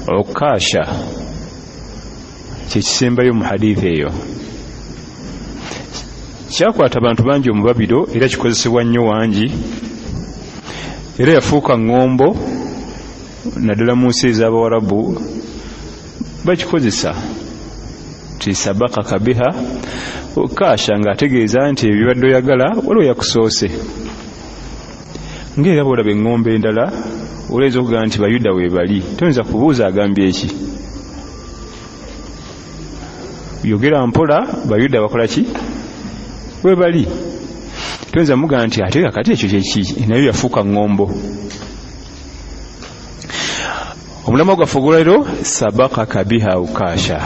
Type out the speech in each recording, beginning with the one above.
Ukasha kyekisembayo mu hadithi eyo. Kyakwata abantu bangi omubabiro, era kikozesebwa nnyo wangi, era yafuuka ŋŋombo naddala mu nsi ez'Abawarabu bakikozesa ti sabakaka biha Ukasha, ng'ategeeza nti ebibadde oyagala waliwo yakusoose. Ng'era bw'olaba eŋŋombo endala olayinza okugamba nti Bayuda weebali, toyinza kubuuza agambye eki, yogera mpola, Bayuda bakola ki webali, toyinza mugamba nti ate kakati ekyo kyeki, nayo yafuuka ŋŋombo. Omulamwa gwaffe ogwolwaleero sabakaka biha Ukasha,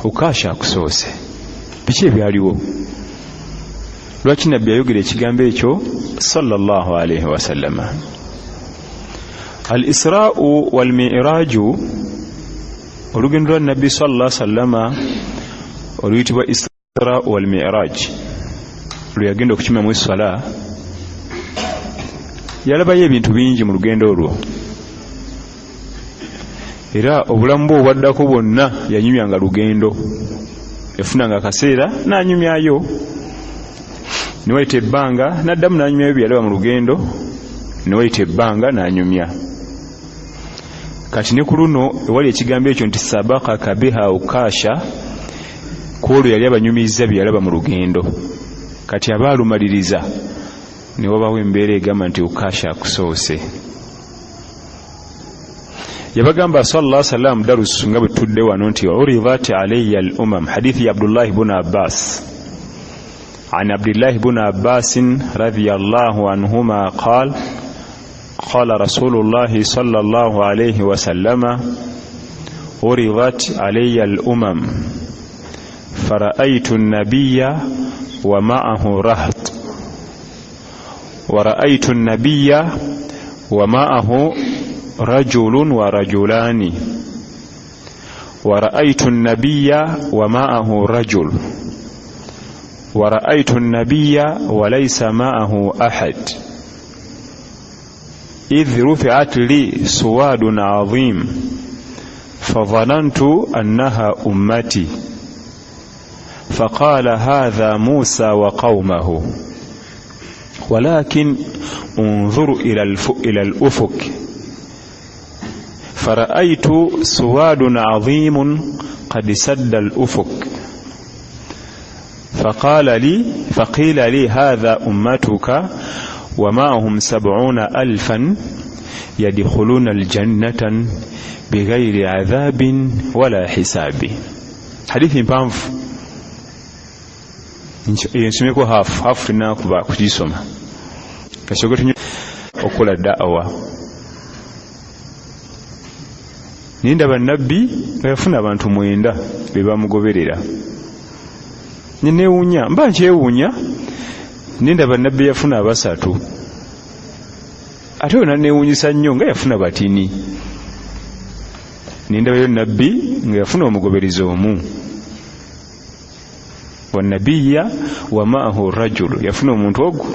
Ukasha akusoose. Biki ebyaliwo? Lwaki Nabbi yayogera ekigambo ekyo sallallahu alaihi wasallama? Al israu wal miraju, olugendo lwa Nabbi sallallahu sallama oluyitibwa Isra wal Miraj, lwe yagenda okukimamu esswala, yalabayo ebintu bingi mu lugendo olwo, era obulamu bwe obwaddako bwonna yanyumyanga lugendo, yafunanga akaseera n'anyumyayo, newayita ebbanga n'addamu n'anyumyayo bye yalaba mu lugendo, newayita ebbanga n'anyumya. Kati ne ku luno ewali ekigambo ekyo nti sabakaka biha Ukasha, ku olwo yali abanyumizza bye yalaba mu lugendo. Kati aba alumaliriza ne wabawo embeera egamba nti Ukasha akusoose. Yabagamba sallallahu alaihi wasallam darusu nga bwe tutudde wano nti uridat alayya al umam, hadithi ya Abdullahi bun Abbas, an Abdillahi bun Abbasin radiyallahu anhuma qal qala Rasulullahi sallallahu alaihi wasallama uridat alayya al umam fara'aytu an-nabiyya wa ma'ahu raht wa ra'aytu an-nabiyya wa ma'ahu rajulun wa rajulani wa ra'aytu an-nabiyya wa ma'ahu rajul wa ra'aytu an-nabiyya wa laysa ma'ahu ahad idh rufi'at li suwadun 'azim fadhanantu annaha ummati faqala hadha Musa wa qawmahu walakin unzur ila al-ufuq fara'aytu suwadun 'azimun qad sadda al-ufuq faqala li faqila li hadha ummatuka wa ma'ahum 70,000 yadkhuluna al-jannata bighayri 'adhabin wala hisabi. Hadithi mpanvu, ensomeko hafu tunakuba kugisoma kasogo okukola da'awa. Nindaba Nabbi nga yafuna abantu 9 be bamugoberera, nenewuunya, mba nkyewuunya, nindaba Nabbi yafuna 3, ate oyo nanewuunyisa nnyo nga yafuna batini. Nindabayo Nabbi nga yafuna omugoberezi omu, wanabiya wa ma'ahu rajulu, yafuna omuntu ogwo.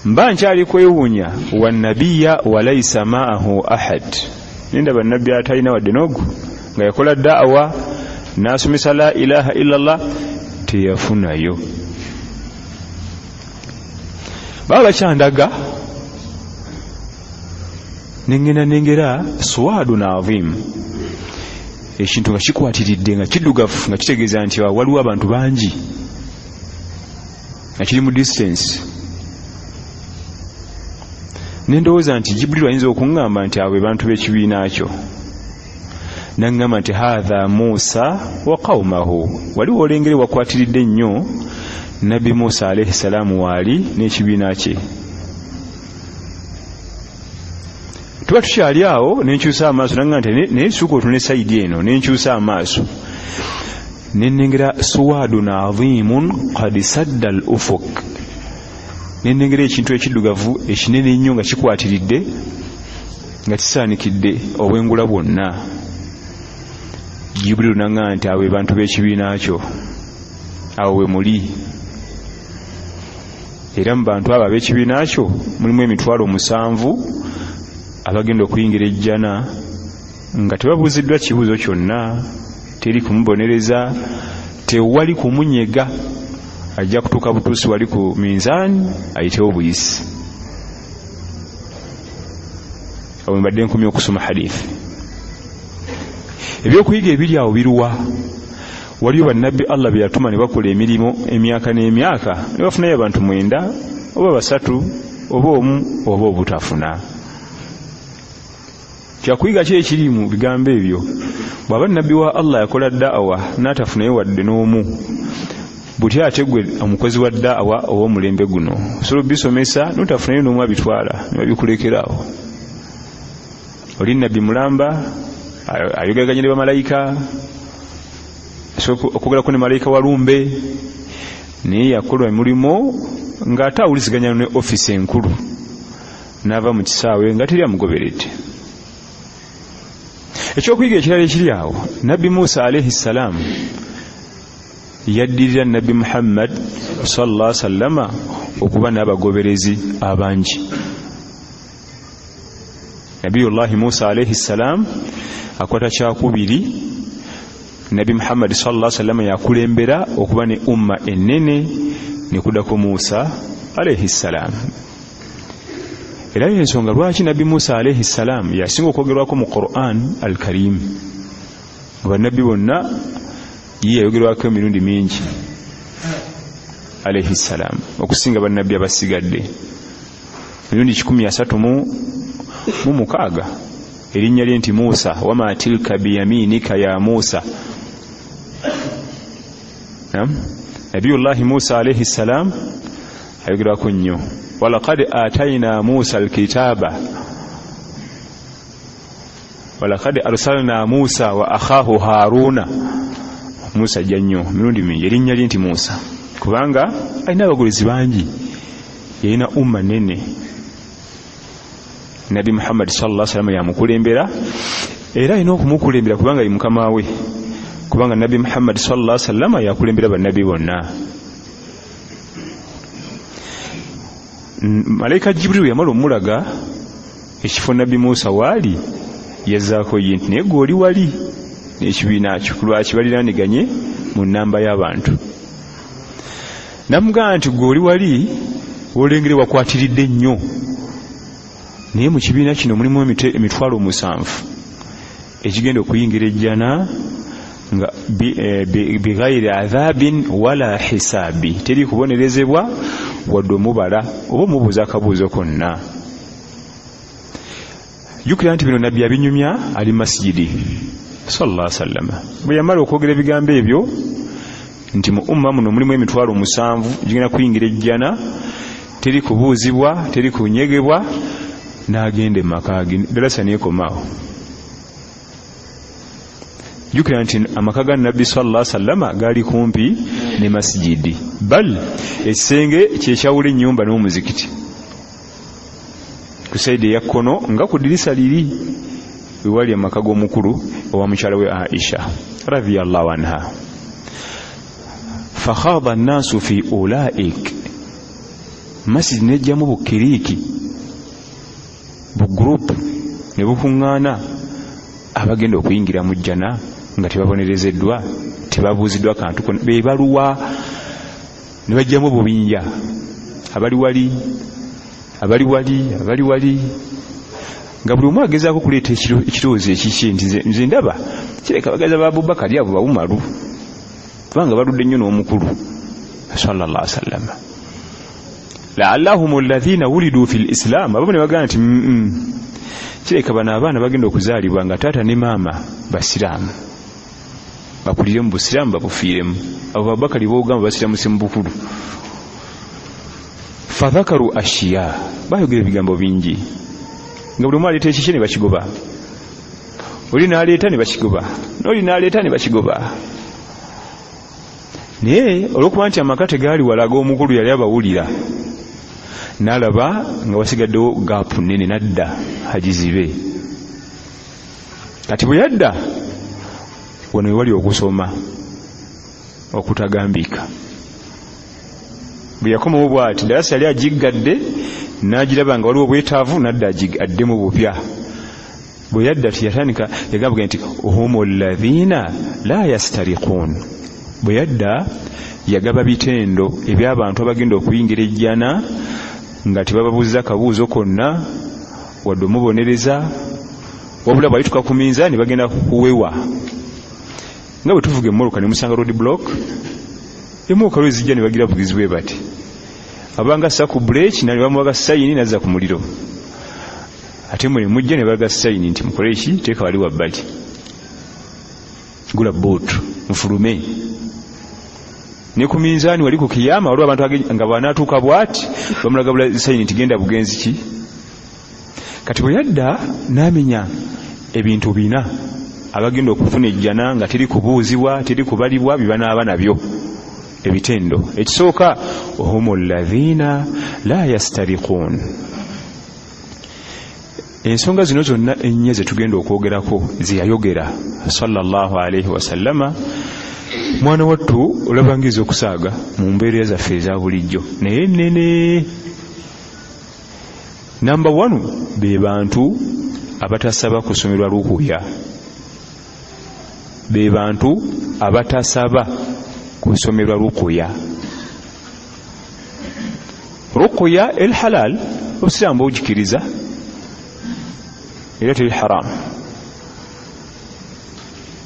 Mba nkyali kwewuunya, wanabiya wa laysa ma'ahu ahad, nindaba Nabbi atalina wadde n'ogwo, nga yakola da'awa n'asomesa la ilaha illallah, teyafunayo. Baba bakyandaga nengenda nengera suwadun azim, ekintu nga kikwatiridde nga kiddugavu, nga kitegeeza nti waliwo abantu bangi, nga kiri mu distance. Nendowooza nti Jibrilu ayinza okuŋŋamba nti abo bantu b'ekibiina kyo, naŋŋamba nti hadha Musa wa qawmahu, waliwo olengere wakwatiridde nnyo Nabbi Musa alayhi salaamu waali n'ekibiina kye. Tuba tukyali awo nenkyusa amaaso, naŋŋamba nti naye suuka otune sayidi eno, nenkyusa amaaso nenengera suwadun azimun qad sadda al ufuq, nenengera ekintu ekiddugavu ekinene ennyo nga kikwatiridde nga kisaanikidde obwengula bwonna. Jibrilu naŋŋamba nti abo bantu b'ekibiina kyo, awo we muli. Era mu bantu abo ab'ekibiina kyo mulimu 7,000 abagenda okuyingira ejjana nga tebabuuziddwa kibuuzo kyonna, teri kumubonereza, tewali kumunyega, ajja kutuuka butuusi wali ku minzaani ayitewo buyisi. Awo mbadde nkomye okusoma hadithi. Ebyokuyiga ebiri awo biruwa? Waliyo bannabbi Allah be yatuma ne bakola emirimu emyaka n'emyaka ne bafunayo abantu 9 oba 3 oba 1 oba obutafuna. Kyakuyiga ki ekiri mu bigambo ebyo? Bw'aba nabbi wa Allah yakola da'awa n'atafunayo wadde n'omu, butya ate gwe omukozi wa da'awa ow'omulembe guno osobola obisomesa n'otafunayo n'omu abitwala ne babikulekerawo. Oli nabbi mulamba ayogeraganye ne bamalayika, okwogerako ne malayika walumbe, naye yakola emirimu ng'ate awuliziganya ne offisi enkulu n'ava mu kisaawe nga teri amugoberedde. Ekyokuyiga ekirala ekiri awo, Nabbi Musa alayhi salam yaddirira Nabbi Muhammad sallallahu alaihi wasallama okuba n'abagoberezi abangi. Nabiyullahi Musa alayhi salam akwata kyakubiri, Nabbi Muhammad sallallahu alaihi wasallama yakulembera okuba ne umma ennene ne kuddako Musa alayhi salam. Era ensonga lwaki Nabbi Musa alayhi salam yasinga okwogerwako mu Quran al-Karim, bannabbi bonna ye yayogerwako emirundi mingi alayhi salam okusinga bannabbi abasigadde, emirundi 136. Erinnya lye nti Musa, wama tilka biyaminika ya Musa. Nabiyullahi Musa alayhi salam ayogerwako nnyo. Walaqad atayna Musa alkitaba walaqad arsalna Musa wa akhahu Haruna. Musa ajja nnyo mirundi mingi, erinnya lye nti Musa, kubanga alina abagoberezi bangi, yalina umma nene. Nabbi Muhammad sallallahu alaihi wasallam yamukulembera, era alina okumukulembera kubanga ye mukama we, kubanga Nabbi Muhammad sallallahu alaihi wasallam yakulembera bannabbi bonna. Malayika Jibril yamala omulaga ekifo Nabbi Musa waali, yazzaako ye nti naye gwe oli wali n'ekibiina kyo, lwaki baliraaniganye mu nnamba y'abantu. Namugamba nti gwe oli wali olengere wakwatiridde nnyo, naye mu kibiina kino mulimu emitwalo 7 ekigenda okuyingira ejjana nga bighairi adhabin wala hisabi, teri kubonerezebwa wadde omubala oba omubuuza akabuuzo konna. Jjukira nti bino Nabbi abinyumya ali masjidi sallallahu alaihi wasallam. Bwe yamala okwogera ebigambo ebyo nti mu umma muno mulimu emitwalo 7 gigenda kuyingira ejjana, teri kubuuzibwa, teri kunyegebwa, n'agenda emaka ge. Darasa neekomaawo. Jjukira nti amaka ga Nabbi sallallahu alaihi wasallam gaali kumpi ne masjidi, bal ekisenge kyekyawula ennyumba n'omuzikiti. Ku saidi eya kkono nga ku ddirisa liri wewali amaka g'omukulu owa mukyala we Aisha radhiyallahu anha. Fakhada nnaasu fi ulaik, masjidi nejjamu bukiriiki bugurupu ne bukuŋŋaana abagenda okuyingira mu jjana nga tebabonerezeddwa, tebabuuziddwa kantu konna, be baluwa ne bajjamu obubinja, abali wali, abali wali, abali wali, nga buli omu agezaako okuleeta ekirowoozo ekikye nti nze ndaba kireka bagaza ba Abubakari abo bawumalu, kubanga baludde nnyo n'omukulu sallallahu alaihi wasallam. La'allahum alladhina wulidu fil islam, abamu ne bagamba nti kireka bano abaana bagenda okuzaalibwa nga taata ne maama basiraamu, bakulire mu busiraamu babufiiremu, abo Abubakari boogamba basiramuse mu bukulu. Fadhakaru ashiya, bayogera ebigambo bingi nga buli omu aleeta ekikye ne bakigoba, oli n'aleeta ne bakigoba, n'oli n'aleeta ne bakigoba. Naye olw'okuba nti amaka tegaali wala ag'omukulu yali abawulira, n'alaba nga wasigaddewo gaapu nnene, n'adda agizibe. Kati bwe yadda wano we wali okusoma okutagambika. Bwe yakomawo bw'ati darasa yali agiggadde, n'agiraba nga waliwo obwetaavu, n'adda addemu bupya. Bwe yadda tiyatandika yagamba nti humu alladhina la yastariqun. Bwe yadda yagaba bitendo eby'abantu abagenda okuyingira ejjana nga tebababuuza kabuuzo konna wadde omubonereza, wabula bw'alituuka ku minzaani bagenda kuwewa. Nga bwe tuvuga emmotoka ne musanga road block, emmotoka lwe zijja ne bagira bugizi bwe bati, abanga assa ku break ne bamuwaga sayini nazza ku muliro, ate mwe mujja ne baga sayini nti mukole ki, teeka wali wabbali, gula boot mufulume. Ne ku minzaani wali ku kiyama waliwo abantu nga bw'anaatuuka bw'ati bamulaga bula sayini nti genda bugenzi ki. Kati bwe yadda n'amenya ebintu bina abagenda okufuna ejjana nga teri kubuuzibwa teri kubalibwa bibanaaba nabyo ebitendo. Ekisooka, humu alladhina la yastariqun. Ensonga zino zonna ennya ze tugenda okwogerako ze yayogera sallallahu alaihi wasallama, mwana wattu olaba ngeza okusaaga mu mbeera zaffe eza bulijjo, naye nene. Namba 1, be bantu abatasaba kusomerwa rukuya. Be bantu abatasaba kusomerwa rukuya. Rukuya el halal obusiraamu bugikiriza era teri haram,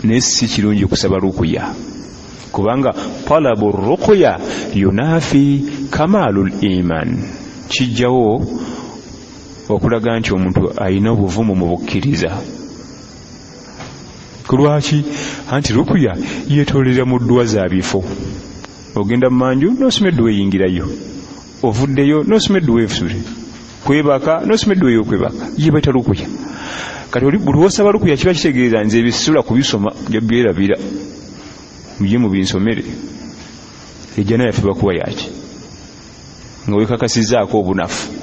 naye si kirungi kusaba rukuya, kubanga talabu rukuya yunafi kamalul iman, kijjawo okulaga nti omuntu alina obuvumu mu bukkiriza. Kulwaki? Anti rukuya yeetoolera mu dduwa za bifo. Ogenda mu manju n'osoma edduwa eyingirayo, ovuddeyo n'osoma edduwa efusule, kwebaka n'osoma edduwa ey'okwebaka, ye bayita rukuya. Kati buli lw'osaba rukuya kiba kitegeeza nze ebisula kubisoma nja byerabira, mujje mubinsomere. Ejjana yaffe bakuwa yaki nga weekakasizzaako obunafu.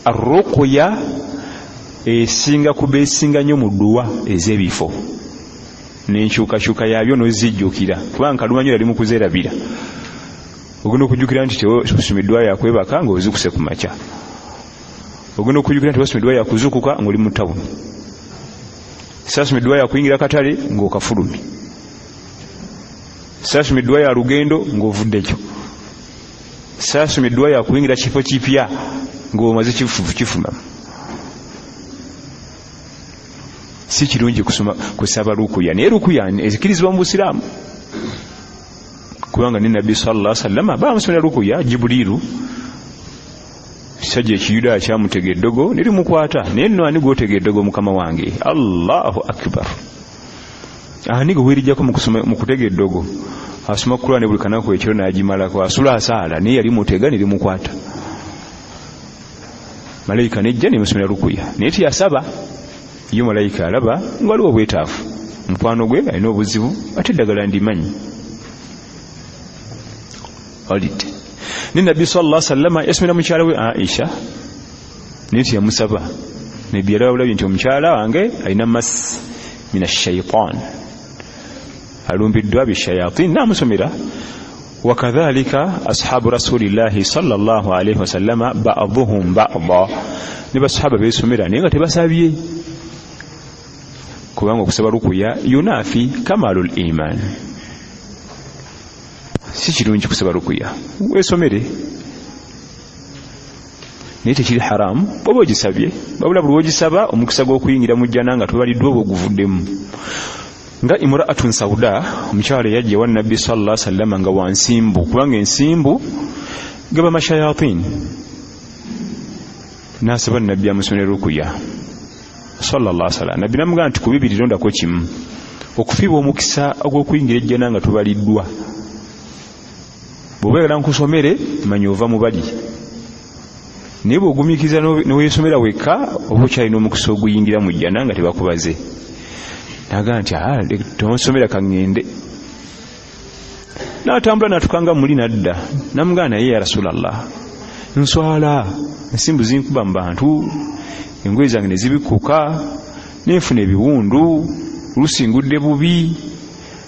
Arruqya esinga kuba esinga nnyo mu dduwa ez'ebifo n'enkyukakyuka yaabyo n'ozijjukira, kubanga kalumanyo yali mu kuzeerabira. Ogenda okujjukira nti tewasoma edduwa yakwebaka ng'ozukuse ku makya, ogenda okujjukira nti wasoma edduwa yakuzuukuka ng'oli mu tawuni, saasoma edduwa yakuyingira katale ng'okafulumi, saasoma edduwa ya lugendo ng'ovuddeyo, saasoma edduwa yakuyingira kifo kipya ng'omaze kifumamu. Si kirungi kusoma kusaba rukuya, naye rukuya ezikirizibwa mu busiraamu, kubanga ne Nabbi sallallahu alaihi wasallam baamusomera rukuya. Jibuliiru kisajja ekiyudaaya kyamutega eddogo ne limukwata, naye nno ani gw'otega eddogo mukama wange? Allahu akbar. Ani gwe weerijjako mu kutega eddogo? Asoma Kuraani buli kanaku ekiro n'agimalako, asula asaala, naye yali mutega ne limukwata. Malayika nejja nemusomera rukuya, naye teyasaba. Ye malayika alaba nga waliwo obwetaavu, mukwano gwe alina obuzibu, ate eddagala ndimanyi olidde. Ne Nabbi sallallahu alaihi wasallam yasomera mukyala we Aisha, naye teyamusaba. Nabbi yalaba bulabi nti omukyala wange alina mas min ashaitan, alumbiddwa bishayatin, n'amusomera. Wakadhalika ashabu rasulillahi sallallahu alaihi wasallama ba'dhuhum ba'dha, ne basahaba beesomera naye nga tebasabye, kubanga okusaba rukuya yunafi kamalul iman. Si kirungi kusaba rukuya, weesomere, naye tekiri haramu bw'oba ogisabye. Wabula buli lw'ogisaba omukisa gw'okuyingira mu jjana nga tobaliddwa oba oguvuddemu. Nga imra'atun sauda, omukyala eyajja ewa Nabbi sallallahu alaihi wasallam nga wa nsimbu, kubanga ensimbu gaba mashayatin, n'asaba Nabbi amusomere rukuya sallallahu alaihi wasallam. Nabbi n'amugamba nti ku bibiri londako kimu, okufiibwa omukisa ogw'okuyingira ejjana nga tobaliddwa. Bw'oba oyagala nkusomere, manya ova mu bali, naye bw'ogumiikiriza ne weesomera wekka oba okyalina omukisa oguyingira mu jjana nga tebakubaze. N'agamba nti tonsomera kaŋŋende. N'atambula n'atukanga muli n'adda, n'amugamba naye ya Rasulallah, nswala, ensimbu zinkuba mu bantu, engoye zange ne zibikkuka, nenfuna ebiwundu, oluusi ngudde bubi,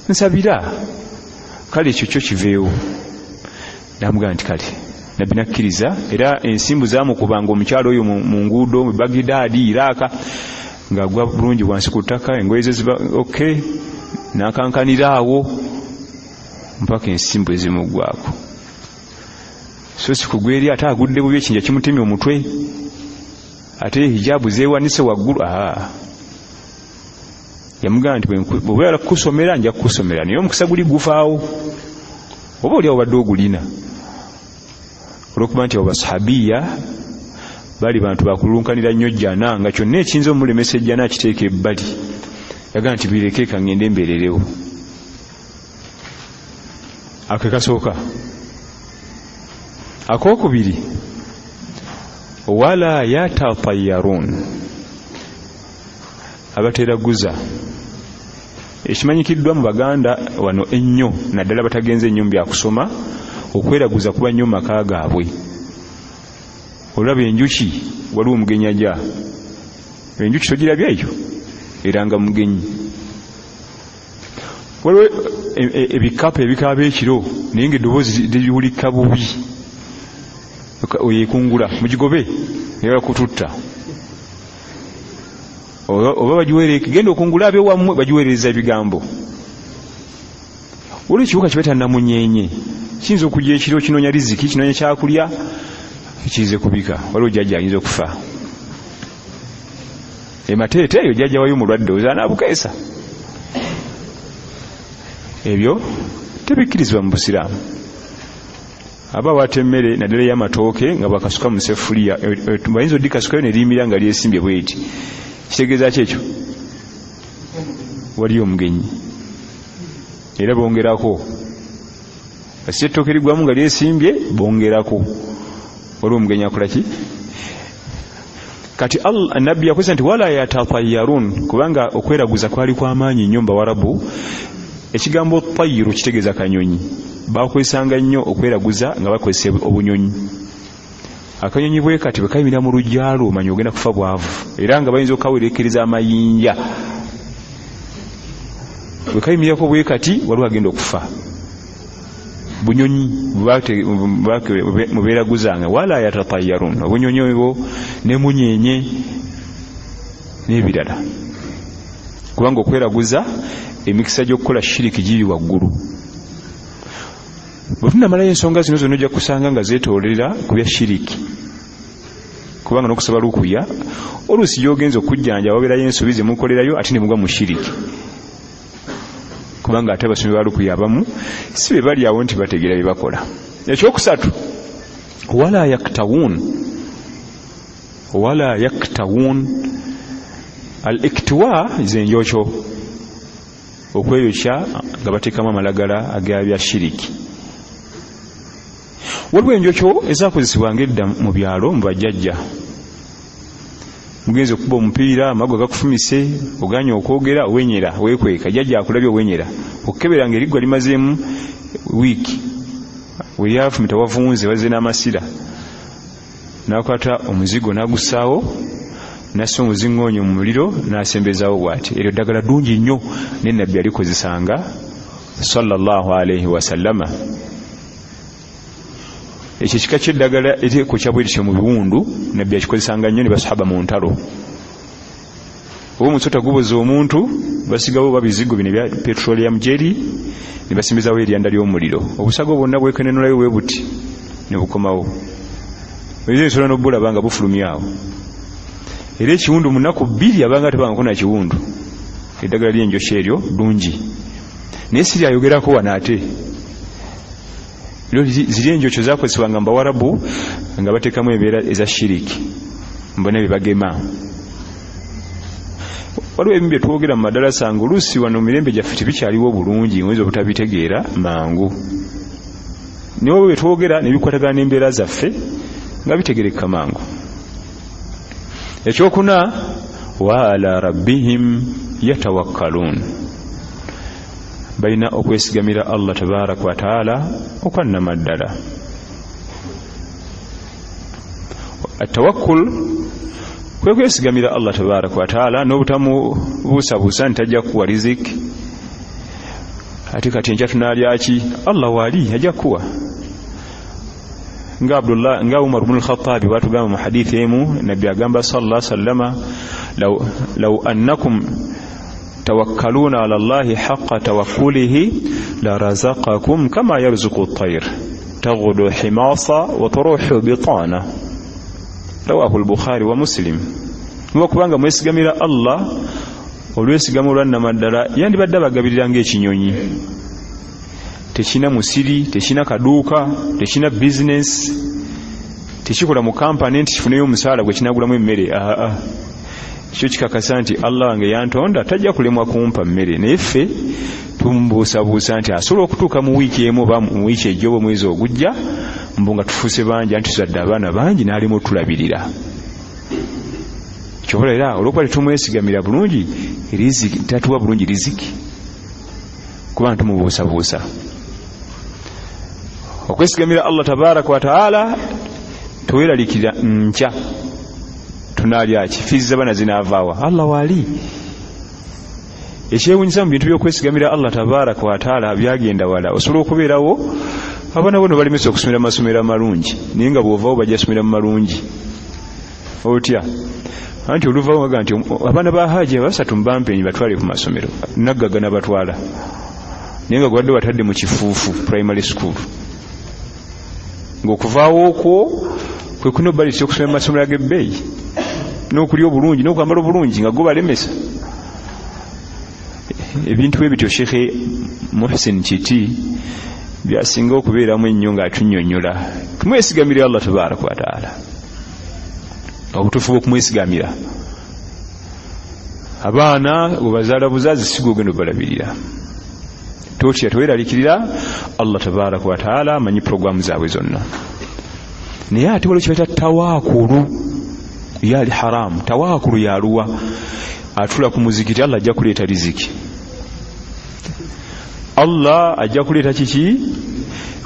nsabira kale ekyo kyo kiveewo. N'amugamba nti kale. Nabbi n'akkiriza, era ensimbu zaamukubanga omukyala oyo mu nguudo mu Bagdaadi, Iraaka. Ng'agwa bulungi wansi ku ttaka, engoye ze ziba okay, n'akankanira awo mpaka ensimbu ezimuggwako. So si kugwa eri ate agudde bubi, ekinja kimutemye omutwe, ate hijabu zeewanise waggulu. Yamugamba nti bw'oyagala kukusomera nja kukusomera, naye omukisa guli gufaawo, oba oli awo obadde ogulina. Olwokuba nti abo basahabiya bali bantu bakulunkanira nnyo jjana, nga kyonna ekiyinza omulemesa ejjana akiteeka ebbali. Yagamba nti bireke, ka ŋŋende mbeererewo. Ako kasooka. Akookubiri, wala yatatayarun, abateraguza. Ekimanyikiddwa mu Baganda wano ennyo, naddala batagenze ennyo mu byakusoma, okweraguza kuba nnyo mu maka gaabwe. Olaba enjuki, waliwo omugenyi ajja. Enjuki togirabye eyo eranga mugenyi. Waliwo ebikapu ebikaaba ekiro, naye ng'eddoboozi liwulika bubi. Oyo ekungula mugigobe, eyagala kututta. Oba bagiweereke, genda okungula abewammwe, bagiweerereza ebigambo. Waliwo ekiwuka kibaita namunyenye, kiyinza okujja ekiro kinoonya riziki, kinoonya kyakulya, kiyize kubika. Waliwo jjajja ayinza okufa emateete eyo, jjajja wayo omulwadde ozaanaabukeesa. Ebyo tebikkirizibwa mu Busiraamu. Aba awaata emmere naddala ey'amatooke nga bwakasuka mu sefuliya, bayinza oddikasukayo ne liyimira nga lyesimbye bweti. Kitegeeza ki ekyo? Waliyo omugenyi. Era bongerako, si ettooke liggwamu nga lyesimbye, bongerako. Waliwo omugenyi akola ki? Kati Nabbi yakozesa nti wala yatatayarun, kubanga okweraguza kwali kwamaanyi nnyo mu Bawarabu. Ekigambo tayiru kitegeeza kanyonyi. Bakozesanga nnyo okweraguza nga bakozesa obunyonyi. Akanyonyi bwe kati bwe kayimira mu luggya lwo, omanya ogenda kufa bwavu, era nga bayinza okukawerekereza amayinja. Bwe kayimirako bwe kati, waliwo agenda okufa. Bunyonyi mubeeraguzanga, wala yatatayarun, obunyonyi obwo ne munyenye n'ebirala, kubanga okweraguza emikisa gy'okukola shiriki giri waggulu. Bwe tunamalayo ensonga zino zonna, ojja kusanga nga zeetoolera ku bya shiriki, kubanga n'okusaba lukuya oluusi gy'ogenza okujjanja wabeerayo ensobi zemukolerayo, ate ne mugwa mu shiriki, kubanga ate abasomi ba lukuya abamu si be bali awo nti bategeera bye bakola. Ekyokusatu, wala yaktawun. Wala yaktawun, al iktiwa zenjokyo, okweyokya nga bateekamu amalagala agabya shiriki. Waliwo enjokyo ezakozesebwanga edda mu byalo mu bajjajja. Mugenzi okuba omupiira, amaggwa gakufumise, oganye okwogera, wenyera, weekweka, jjajja akulabye, owenyera. Okukebera nga eriggwa limazeemu wiiki, weryafumita wavunze, wazze n'amasira. Nakwata omuzigo n'agusaawo, nassa omuziŋŋoonyo mu muliro, n'asembezaawo bw'ati. Eryo ddagala ddungi nnyo, ne Nabbi alikozesanga sallallahu alaihi wasallama. Ekyo ekika ky'eddagala eryekokya bwe lityo mu biwundu, Nabbi akikozesanga nnyo ne basahaba mu ntalo. Oba omusota guboza omuntu, basigawo oba bizigo bino ebya petroleum jelly, ne basimbizawo eryanda ly'omuliro, obusago bwonna bwekenenulayo bwe buti ne bukomawo. Oyinza ensola n'obulaba nga bufulumyawo, era ekiwundu mu nnaku 2 abanga tebangako na kiwundu. Eddagala ly'enjokya eryo ddungi, naye siryayogerako wano. Ate ziri enjokyo zakozesebwanga mu Bawarabu nga bateekamu embeera eza shiriki, mbona bye bagema. Waliwo ebimu bye twogera mu madalasa nga oluusi wano mu mirembe gyaffe tebikyaliwo bulungi, oyinza obutabitegeera mangu, naye oba bye twogera ne bikwatagana n'embeera zaffe nga bitegerekeka mangu. Ekyokuna, wa ala rabbihim yatawakkaluun, balina okwesigamira Allah tabaraka wataala okwannamaddala. Atawakkul kwe kwesigamira Allah tabaraka wataala n'obutamubuusabuusa nti tajja kukuwa riziki. Ate kati enkya tunaalyaki? Allah waali ajja kukuwa. Nga Abdullah, nga Umar bnu Lkhatabi bwatugamba mu hadithi emu, Nabbi agamba salla sallama, Law annakum tawakkaluna ala Allahi haqqa tawakkulihi la razaqakum kama yarzuqu at-tayr taghdu himasa wa taruhu bitana. Rawahu al-Bukhari wa Muslim. Muba kubanga mwesigamira Allah olwesigamo olwannamaddala, yandibadde abagabirira ng'ekinyonyi. Tekina musiri, tekina kaduuka, tekina bizinesi, tekikola mu kampani nti kifuneyo omusaala gwe kinagulamu emmere. Aa, kyo kikakasa nti Allah wange yantonda tajja kulemwa kumpa mmere. Naye ffe tumubuusabuusa nti asobola okutuuka mu wiiki emu oba mu wiiki ejja oba omwezi ogujja, mbu nga tufuuse bangi, anti tuzadde abaana bangi n'alema otulabirira. Kyobola era olwokuba tetumwesigamira bulungi, riziki tatuwa bulungi riziki, kubanga tumubuusabuusa. Okwesigamira Allah tabaraka wa taala, teweeralikirira nkya tunaalya ki, fiizi z'abaana zinaavaawa, Allah waali. Ekyewunyisa mu bintu by'okwesigamira Allah tabaraka wa taala byagenda wala. Osobola okubeerawo abaana bo ne balemesa okusomera mu masomero amalungi, naye nga bw'ovaawo bajja somera mu malungi. Otya? Anti oluvaawo baga nti abaana ba Haji basatu mbampenyi batwale ku masomero, naggaga nabatwala, naye nga gwadde watadde mu kifuufu primary school. Ng'okuvaawo okwo kwe kulina obbalisya okusomera mu masomero ag'ebbeeyi n'okulya obulungi n'okwambala obulungi, nga go balemesa. Ebintu ebityo Sheikh Muhsin Kiti byasinga okubeeramu ennyo ng'atunnyonnyola. Tumwesigamire Allah tabaraka wa taala, obutuufu bw'okumwesigamira. Abaana bwebazaala buzazi si gwogenda obalabirira, totya, teweeralikirira. Allah tabaraka wa taala amanyi puroguramu zaabwe zonna. Naye ate waliwo kyebayita tawaakulu, yali haramu. Tawaakulu yaluwa? Atula ku muzikiti, Allah ajja kuleeta riziki, Allah ajja kuleeta kiki?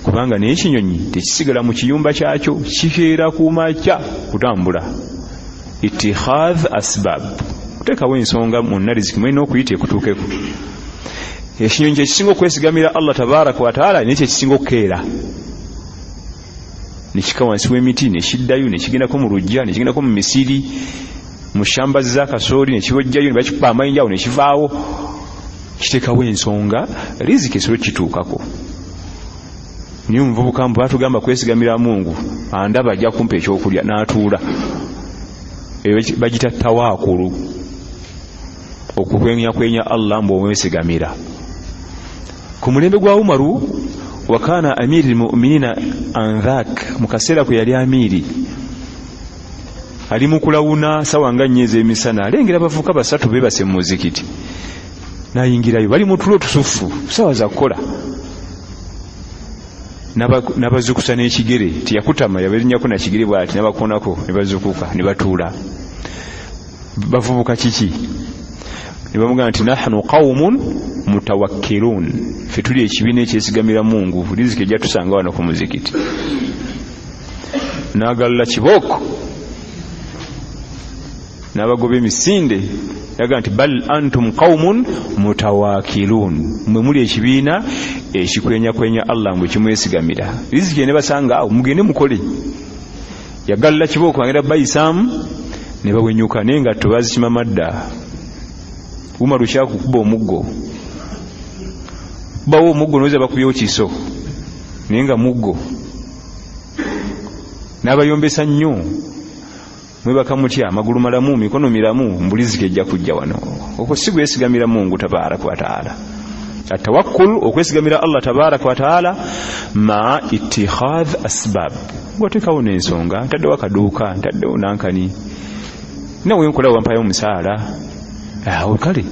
Kubanga naye ekinyonyi tekisigala mu kiyumba kyakyo, kikeera ku makya kutambula. Itikhadh asbab, kuteekawo ensonga mwonna riziki mulina okuyita ekutuukeko. Ekinyonyi kyekisinga okwesigamira Allah tabaraka wa taala, naye kyekisinga okukeera nekika wansi w'emiti nekiddayo nekigendako mu lujja nekigendako mu misiri mu shamba z'akasooli nekibojjayo nebakikuba amayinja awo nekivaawo. Kiteekawo ensonga riziki esobola kituukako. Naye omuvubuka mbu batugamba kwesigamira Mungu, andaba ajja kumpa ekyokulya, n'atuula. Eyo bagita tawaakulu, okukwenyakwenya Allah mbu omwesigamira. Ku mulembe gwa Umaru, wakana amiri lmuminina andhak, mu kaseera kwe yali amiiri, ali mu kulawuna sawa nga nnya ez'emisana, alengera abavubuka basatu beebase mu muzikiti, n'ayingirayo, bali mu tulo tusufu, sawa za kukola. N'abazukusa n'ekigere, teyakutama, yaberinnyako na kigere bw'ati, n'abakoonako ne bazukuka ne batuula. Bavubuka kiki? Ne bamugamba nti nahnu qaumun mutawakkilun, ffe tuli ekibiina ekyesigamira Mungu, riziki ejja tusanga wano ku muzikiti. N'agalla kibooko n'abagoba emisinde, yaga nti bal antum qaumun mutawakkilun, mmwe muli ekibiina ekikwenyakwenya Allah mwe kimwesigamira, riziki ne basanga awo, mugende mukole. Yagalla kibooko agenda bayisaamu ne bawenyuka, naye nga tebazikima madda. Umaru kyakukuba omuggo, kubawo omuggo noza bakubyewo kiso, naye nga muggo. N'abayombesa nnyo, mwebaka mutya, amagulu malamu, mikono miramu, mbuliziki ejja kujja wano. Okwo si kwesigamira Mungu tabaraka wa taala. Atawakkul, okwesigamira Allah tabaraka wa taala, ma itikhadh asbab, ng'oteekawo n'ensonga, ntaddewo akaduuka, ntaddewo nankani, nawe nkola wampayo omusaala awo kale,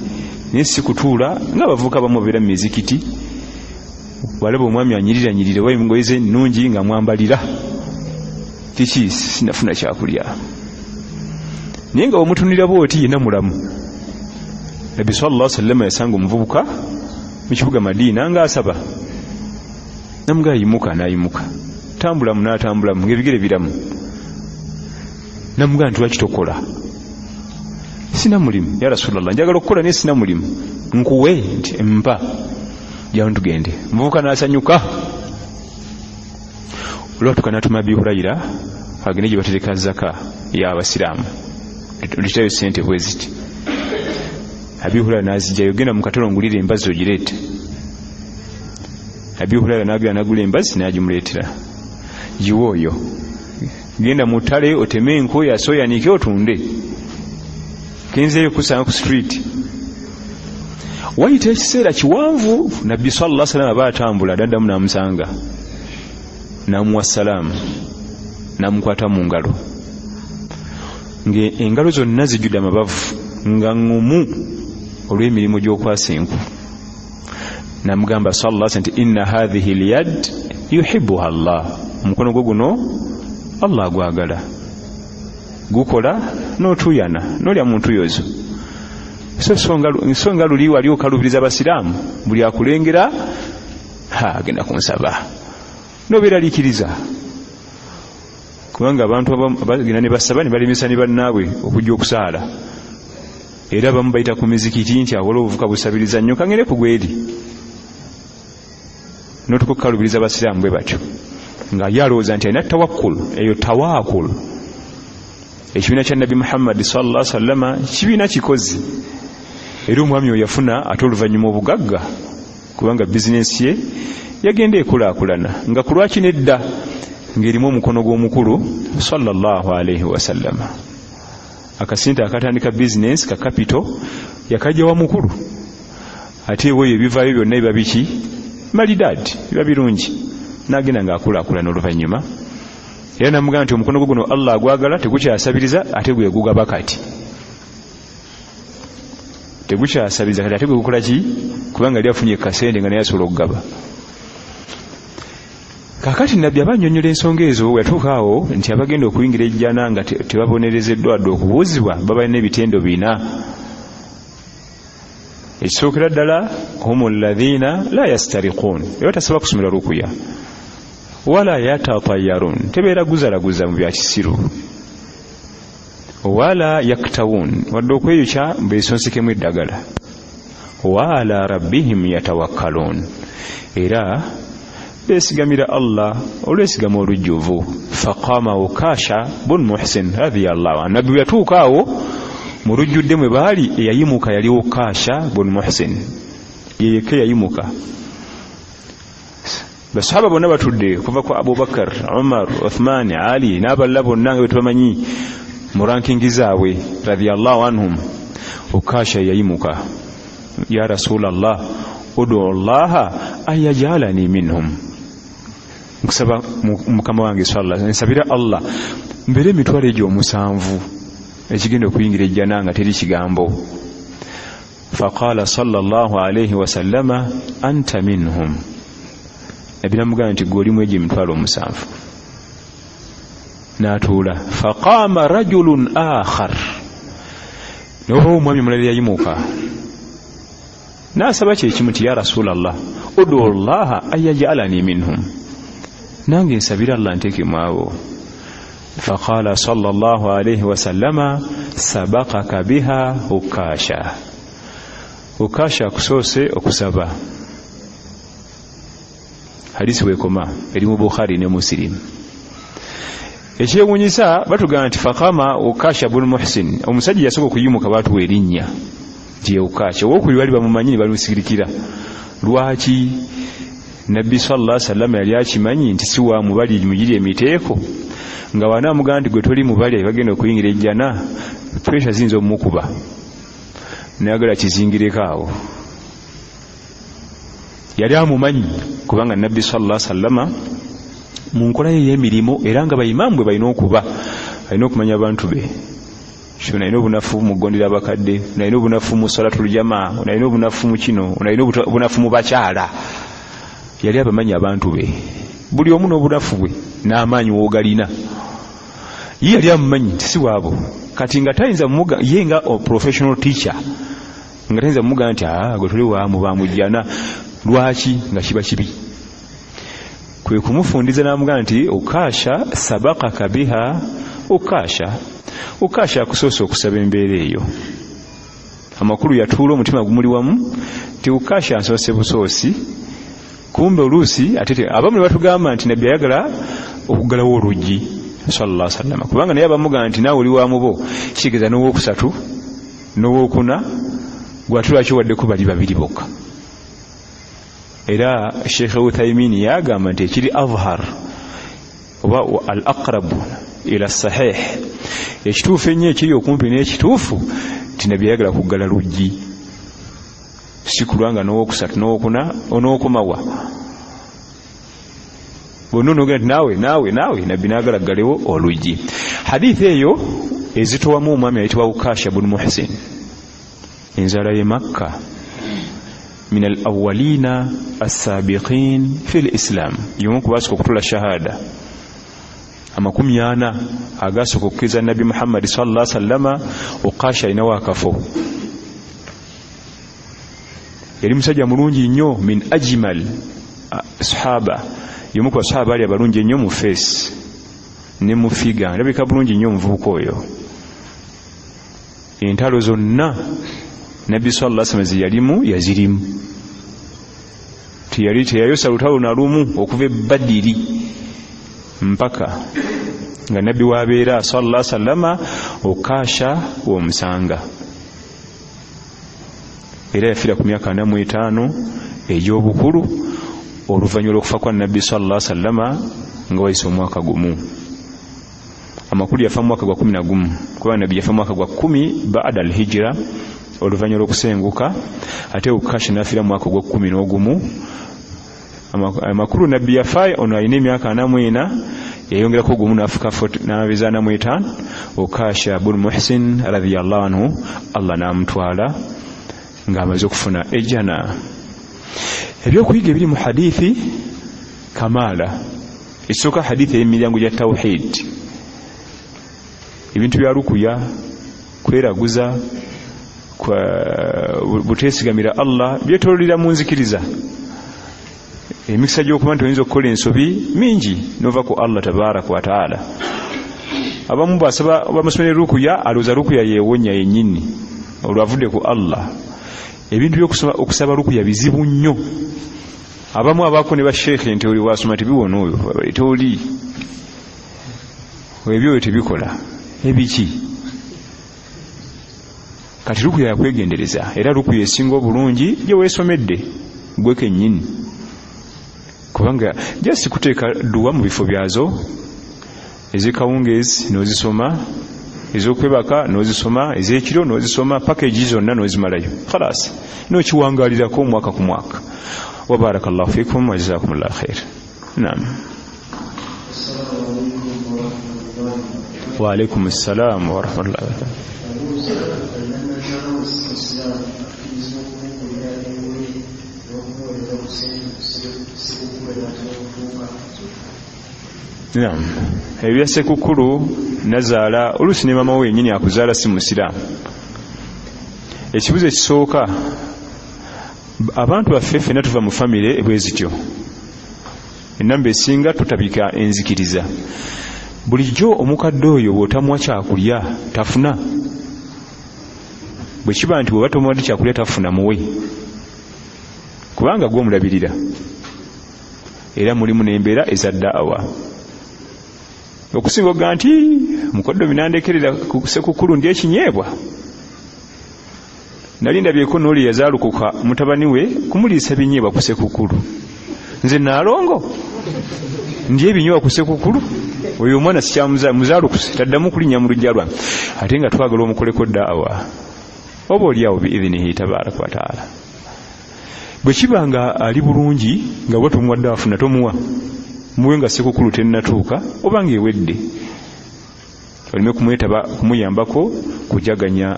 naye si kutuula ng'abavubuka abamu babeera mu mizikiti, walaba omwami anyiriranyirira oba engoye ze ennungi nga mwambalira kiki, sinafuna kyakulya, naye nga omutunulira bw'oti yenna mulamu. Nabbi sallallahu alaihi wasallam yasanga omuvubuka mu kibuga Madiina ng'asaba, namugamba yimuka, n'ayimuka, tambulamu, n'atambulamu ng'ebigere biramu. Namugamba nti lwaki tokola? Sina mulimu ya Rasulallah, njagala okukola naye sina mulimu. Nkuwe? Nti mpa, jawo tugende. Omuvubuka n'asanyuka. Olwatuuka n'atuma Abi Hurayira agende gye batereka zaka y'abasiraamu. Litayo sente bwe ziti. Abi Huraira n'azijjayo, genda mu katale ongulire embazzi ogireete. Abi Huraira n'agenda n'agula embazzi n'agimuleetera. Giwe oyo, genda mu ttale oteme enku yasoyanike otunde, kenzeeyo kusanga ku street. Wayita ekiseera kiwanvu, Nabbi sallallahu alaihi wasallam aba atambula adaddamu n'amusanga, n'amuwa salaamu, n'amukwata mu ngalo, ng'engalo zonna zijjudde amabavu nga ŋŋumu olw'emirimu gy'okwasa enku. N'amugamba sallallahu alaihi wasallam nti inna hadhihi lyad yuhibbuha Allah, omukono gwo guno Allah agwagala, gukola n'otuuyana n'olya mu ntuuyo zo. So nga luli wali okalubiriza abasiraamu, buli akulengera agenda kunsaba, n'obeeraliikiriza, kubanga abantu bagenda ne basaba ne balemesa ne bannaabwe okujja okusaala. Era abamu bayita ku mizikiti nti awola obuvuka busabiriza nnyo, kangere kugweri n'otuka okukalubiriza abasiraamu bwe batyo, nga ye alowooza nti alina tawakkul. Eyo tawakkul, ekibiina kya Nabbi Muhammad sallallahu alaihi wasallam kibiina kikozi. Era omwami oyo yafuna ate oluvannyuma obugagga, kubanga bizinensi ye yagenda ekulaakulana, nga ku lwaki nedda ng'erimu omukono gw'omukulu sallallahu alaihi wasallam. Akasente akatandika bizinensi ka kapito yakajja wa mukulu, ate eweeyo ebivaayo byonna biba biki malidaadi, biba birungi. N'agenda ng'akulaakulana oluvannyuma, era namugamba nti omukono gwo guno Allah agwagala, tegukyasabiriza ate gwe gugaba kati, tegukyasabiriza kati ate gwe gukola ki, kubanga yali afunye kasente nga naye asobola okugaba. Kaakati Nabbi aba annyonnyola ensonga ezo, bwe yatuuka awo nti abagenda okuyingira ejjana nga tebabonerezeddwa wadde okubuuzibwa babalina ebitendo bina. Ekisookera ddala, humu alladhina la yastariquun, era tasaba kusomerwa rukuya, wala yatatayarun, tebeeraguzalaguza mu bya kisiru, wala yaktawun, wadde okweyokya beesonsekemu eddagala, wala rabbihim yatawakkaluun, era beesigamira Allah olwesigama olujjuvu. Faqama Ukasha bun Muhsin radhiyallahu anhu, Nabbi bwe yatuuka awo mu lujjudde mwe baali, eyayimuka yali Ukasha bun Muhsin, ye yekka eyayimuka. Basahaba bonna batudde, kuva ku Abubakar, Umar, Uthman, Ali n'abalala bonna nga betubamanyi mu rankingi zaabwe radhiyallahu anhum. Ukasha yayimuka, ya Rasulallah udu llaha an yajalani minhum, nkusaba mukama wange sallallahu nsabira Allah mbeere emitwalo egyo omusanvu ekigenda okuyingira ejjana nga teri kigambo. Faqala sallallahu alaihi wasallama anta minhum, Nabbi namugamba nti gwe olimu egyo emitwalo omusanvu. N'atuula. Faqama rajulun akhar, naye omwami omulala yayimuka n'asaba kyekimu nti ya Rasulallah udu llaha an yajalani minhum, nange nsabira Allah nteekemu abo. Faqala sallallahu alaihi wasallama sabakaka biha Ukasha, Ukasha akusoose okusaba. Hadisi wekoma eri mu Bukhari ne Muslim. Ekyewuunyisa batugamba nti faqama Ukasha bun Muhsin, omusajja yasooka okuyimuka baatuwa erinnya nti ye Ukasha, owokubiri bali bamumanyi ne balusigirikira. Lwaki? Nabbi sallallahu alaihi wasallam yali akimanyi nti si wa mubali mugiri emiteeko, nga wanaamugamba nti gwe toli mubali bagenda okuyingira ejjana, pressure ziyinza omumukuba, nayagala kizingireko awo. Yali amumanyi kubanga Nabbi sallallahu alaihi wasallam mu nkola ye ey'emirimu, era nga bayimaamu bwe balina okuba, alina okumanya abantu be. Ono alina obunafu mu kugondera abakadde, ono alina obunafu mu salatul jamaa, ono alina obunafu mu kino, ono alina obunafu mu bakyala. Yali abamanyi abantu be, buli omu n'obunafu bwe n'amaanyi w'ogalina. Ye yali amumanyi nti si waabo. Kati nga tayinza ye nga professional teacher, nga tayinza mumugamba nti gwe toli waamu bamujjana. Lwaki? Nga kiba kibi. Kwe kumufundiza n'amugamba nti Ukasha sabakaka biha Ukasha, Ukasha akusoose okusaba embeera eyo. Amakulu yatuula omutima gumuli wamu nti Ukasha ansoose busoosi. Kumbe oluusi ate abamu ne batugamba nti Nabbi ayagala okuggalawo oluggi sallallahu alaihi wasallam, kubanga naye abamugamba nti naawe oli wa mubo, kitegeeza n'owokusatu n'owokuna gwate lwaki waddeko bali babiri bokka. Era Sheikh Uthaymin yagamba nti ekiri azhar oba al aqrab ila sahih, ekituufu ennyo ekiri okumpi n'ekituufu nti nabbi yayagala kuggala luggi, si kulwanga n'owokusatu n'owokuna onookomawa bonna onogenda nti naawe naawe naawe, nabbi n'agala ggalewo oluggi. Hadithi eyo ezitowamu omwami ayitibwa Ukasha bun Muhsin, enzala ye Makka, min al awwalina assabiqin fi lislam, y'omu ku baasooka okutula shahada 40 agasooka okukkiriza nabbi Muhammadi sallallahu alaihi wasallama. Ukasha alinawo akafo, yali musajja mulungi nnyo, min ajmal sahaba, y'omu ku basahaba baali abalungi ennyo mu feesi ne mu figa, ndabika bulungi nnyo omuvubuka oyo. Entalo zonna nabbi sallallahu alaihi wasallam zeyalimu yazirimu, teyali teyayosa lutalo na lumu okuva e Badiri mpaka nga nabbi wabeera sallallahu alaihi wasallama. Ukasha w'omusanga era yafiira ku myaka 45 egy'obukulu oluvannyuma lw'okufa kwa nabbi sallallahu alaihi wasallama nga wayise omwaka gumu. Amakulu yafa mu mwaka gwa 11, kuba nabbi yafa mu mwaka gwa 10 baada al-hijra, oluvannyuma lw'okusenguka, ate Ukasha n'afiira mu mwaka gwa 11. Amakulu nabbi yafa ono alina emyaka 44, yayongerako gumu n'afuka n'abeeza 45. Ukasha bun Muhsin radhiyallahu anhu Allah n'amutwala ng'amaze okufuna ejjana. Ebyokuyiga ebiri mu hadithi kamaala. Ekisooka, hadithi ey'emiryango gya tawhid, ebintu bya rukuya, kweraguza, buteesigamira Allah, byetoololera mu nzikiriza. Emikisa gy'okuba nti oyinza okukola ensobi mingi n'ova ku Allah tabaraka wa taala. Abamu basaba bamusomere rukuya, alowooza rukuya yeewonya yennyini olwo avudde ku Allah. Ebintu by'okusaba rukuya bizibu nnyo. Abamu abaako ne basheekhe nti oli wasoma tebiwona, oyo toli ebyo tebikola ebiki. Kati rukuya yakwegendereza, era rukuya esinga obulungi gye weesomedde gwe kennyini, kubanga just kuteeka dduwa mu bifo byazo, ez'ekawungeezi n'ozisoma, ez'okwebaka n'ozisoma, ez'ekiro n'ozisoma, package zonna n'ozimalayo, khalas, n'okiwangaalirako omwaka ku mwaka. Wa barakallahu fikum wa jazakumullahu khair. Naam. Wa alaykum assalam wa rahmatullahi wa barakatuh. Naam. Ebya sekukulu nazaala oluusi ne maama we yennyini akuzaala si musiraamu. Ekibuzo ekisooka, abantu baffe ffenna tuva mu famire bwe zityo, enamba esinga tutabika enzikiriza. Bulijjo omukadde oyo bw'otamuwa kyakulya tafuna. Bwe kiba nti bw'oba tomuwadde kyakulya tafuna, muwe, kubanga gw'omulabirira. Era mulimu n'embeera eza daawa. Okusinga okuga nti mukoddomi nandekerera ku sekukulu ndi ekinyeebwa, nali ndabyeko n'oli yazaalukuka mutabani we kumuliisa binyeebwa ku sekukulu. Nze naalongo ndi ebinyeebwa ku sekukulu, oyo omwana sikyamuzaalukuse taddamu kulinnya mu luggya lwange, ate nga twagala omukoleko daawa oba oliawo biidhinihi tabaraka wataala. Bwe kiba nga ali bulungi nga bwe tomuwadde afuna, tomuwa, muwe nga sekukulu tennatuuka oba ng'ewedde, oleme kumwetaba kumuyambako kujaganya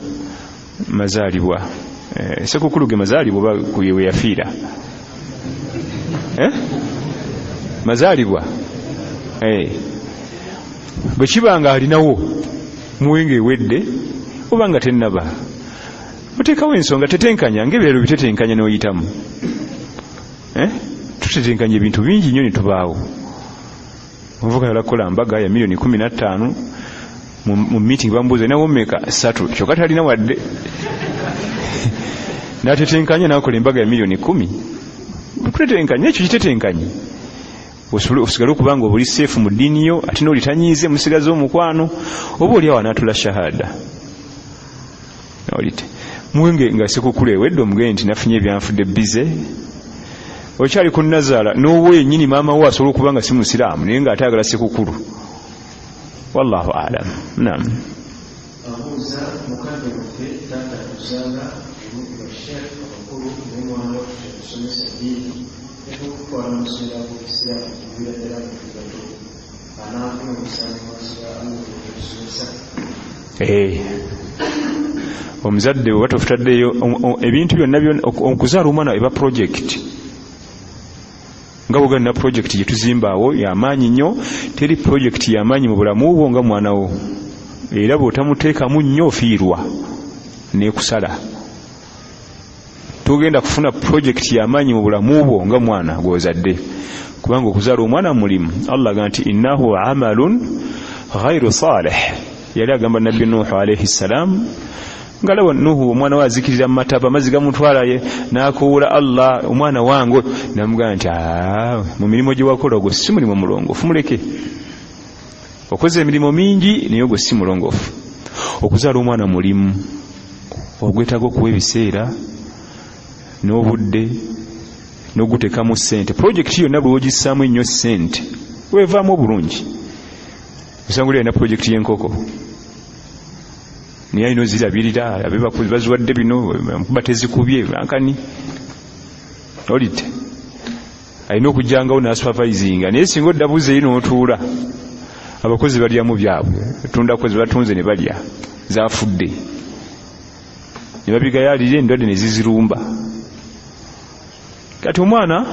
mazaalibwa. Sekukulu ge mazaalibwa oba we yafiira mazaalibwa. Bwe kiba nga alinawo muwe ng'ewedde oba nga tennaba, oteekawo ensonga tetenkanya ng'ebiralo bitetenkanya n'oyitamu. Tutetenkanya ebintu bingi nnyo ne tubaawo. Omuvubuka yala kukola mbaga ya milioni 15 mu meeting bambuuza olinawo mmeka? 3, kyokka talina wadde. N'atetenkanya n'akola embaga ya milioni 10. Tutetenkanya, ekyo kitetenkanye. Osigale okuba nga obuli seefu mu ddiini yo, ate n'olitanyiize musigaze omukwano, oba oli awo anaatula shahada. Olite muwenge nga sekukulu ewedde omugende nti nafunye ebyanfudde bize. Okyali ku nazaala n'owo yennyini maama wo asobola okuba nga si musiraamu naye ng'ate ayagala sekukulu. Wallahu a'lam. Naam. Abuuza mukadde waffe taata atuzaala omu basheekh abakulu n'omwana waffe atusomesa ddiini n'okutwala mu masomero ag'obusiraamu okuviira ddala nga tuli bato. Anaafuna omusango mu maaso ga Allah olw'okutusomesa? Omuzadde bw'oba tofutaddeyo ebintu byonna byonna, okuzaala omwana eba project. Nga bw'ogenda na project gye tuzimbaawo y'amaanyi nnyo, teri project y'amaanyi mu bulamu bwo nga mwana wo. Era bw'otamuteekamu nnyo ofiirwa n'ekusala. Togenda kufuna project y'amaanyi mu bulamu bwo nga mwana gw'ozadde, kubanga okuzaala omwana mulimu. Allah agamba nti innahu amalun ghairu salih. Yali agamba Nabbi Nuhu alayhi salam, nga laba Nuhu omwana we azikirira mu mataba, amazzi gamutwala ye n'akuwula Allah omwana wange, namugamba nti mu mirimu gye wakola ogwo si mulimu mulongoofu, muleke. Okoze emirimu mingi naye ogwo si mulongoofu. Okuzaala omwana mulimu ogwetaaga okuwa ebiseera n'obudde n'oguteekamu ssente. Projekiti yonna bw'ogissaamu ennyo ssente weevaamu obulungi. Osanga oli alina projekiti y'enkoko naye alina ozirabirira, abe baziwadde bino nkuba tezikubye ankani olite alina okujjangawo n'asupervisinga. Naye singa oddabuza eri n'otuula, abakozi balyamu byabwe, tundako ze batunze ne balya zafudde ne babigayaalira endwadde ne zizirumba. Kati omwana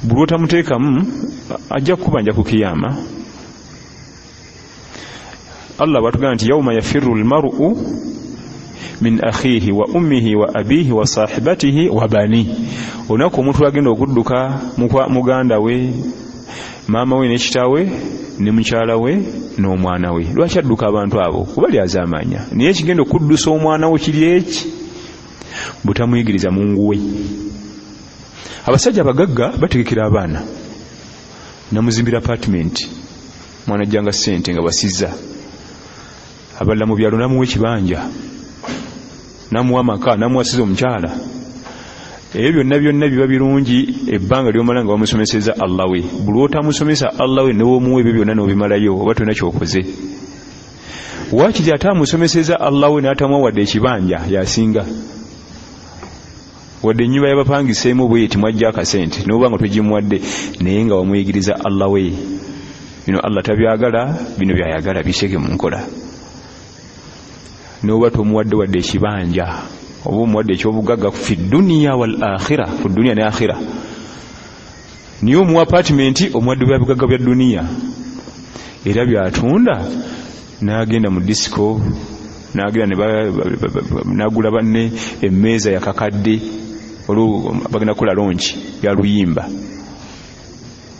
buli lw'otamuteekamu ajja kukubanja ku kiyama. Allah bw'atugamba nti yauma yafiru lmaru min akhihi wa ummihi wa abihi wa sahibatihi wa bani, olunaku omuntu agenda okudduka muganda we, maama we ne kitaawe ne mukyala we n'omwana we. Lwaki adduka abantu abo? Kuba lyazaamanya. Naye ekigenda okuddusa omwana wo kiri eki? Butamuyigiriza mungu we. Abasajja abagagga bategekera abaana, namuzimbira apartment, mwana ajjanga ssente nga basiza. Abalala mu byalo namuwa ekibanja, namuwa amaka, namuwasiza omukyala. Ebyo byonna byonna biba birungi ebbanga lyomala nga wamusomeseza Allah we. Buli lw'otamusomesa Allah we newomuwa ebyo byonna n'obimalayo, oba tolina kyokoze. Waakiri ate amusomeseza Allah we n'atamuwa wadde ekibanja, yasinga. Wadde ennyumba y'abapangiseemu bweti mwajja akasente n'oba nga togimuwadde, naye nga wamuyigiriza Allah we. Bino Allah tabyagala, bino byayagala, biseke mu nkola. N'oba tomuwadde wadde ekibanja, oba omuwadde ekyobugagga fi duniya wal akhira, ku duniya ne akhira. Niye omuwa apartment, omuwadde bya bugagga bya duniya, era byatunda n'agenda mu disco, n'agenda n'agula banne emmeeza yakakadde, olwo bagenda kukola launch ya luyimba,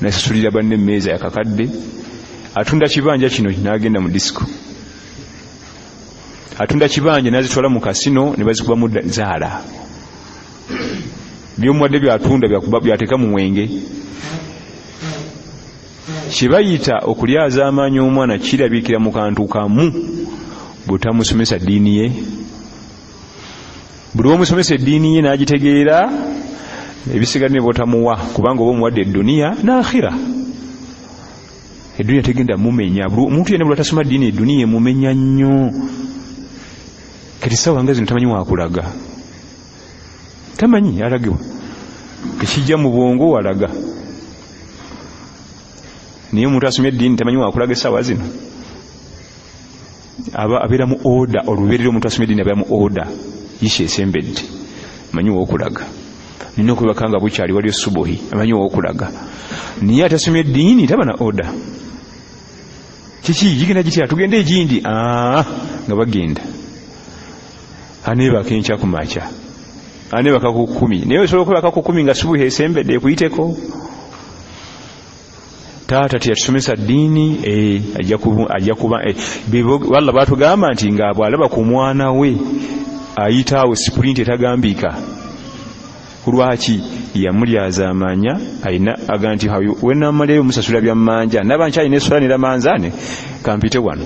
nasasulira banne emmeeza yakakadde. Atunda kibanja kino n'agenda mu disco, atunda kibanja n'azitwala mu kasino ne bazikubamu zaala. Byomuwadde byatunda byateeka mu mwenge. Kyebayita okulyaza amaanyi omwana kirabikira mu kantu kamu, bw'otamusomesa ddiini ye. Buli lw'omusomesa eddiini ye n'agitegeera, ebisigadde ne bw'otamuwa, kubanga oba omuwadde edduniya n'akhira. Edduniya tegenda mumenya. Omuntu yenna buli atasoma ddiini, edduniya emumenya nnyo. Kati ssaawa nga zino tamanyi wakulaga, tamanyi alagibwa, ekijja mu bwongo walaga. Naye omuntu asomye eddiini tamanyi wakulaga essaawa zino, aba abeera mu order. Olubeerera omuntu asomye eddiini abeera mu order, yisha esembedde, amanyi wokulaga, nina okwebaka nga bukyali, waliyo subuhi, amanyi wokulaga. Naye atasomye eddiini taba na order. Kiki gigenda gitya, tugende egindi nga bagenda aneebaka enkya ku makya, aneebaka ku 10, naye osobola okwebaka ku 10 nga subuhi esembedde ekuyiteko. Taata teyatusomesa ddiini, ajja kuba Allah batugamba nti nga bw'alaba ku mwana we ayitaawo sprint etagambika. Kulwaki yamulyazaamanya alina aga nti wenamalayo musasula byammanja naba nkyalina eswala neramanzaane kampite wano.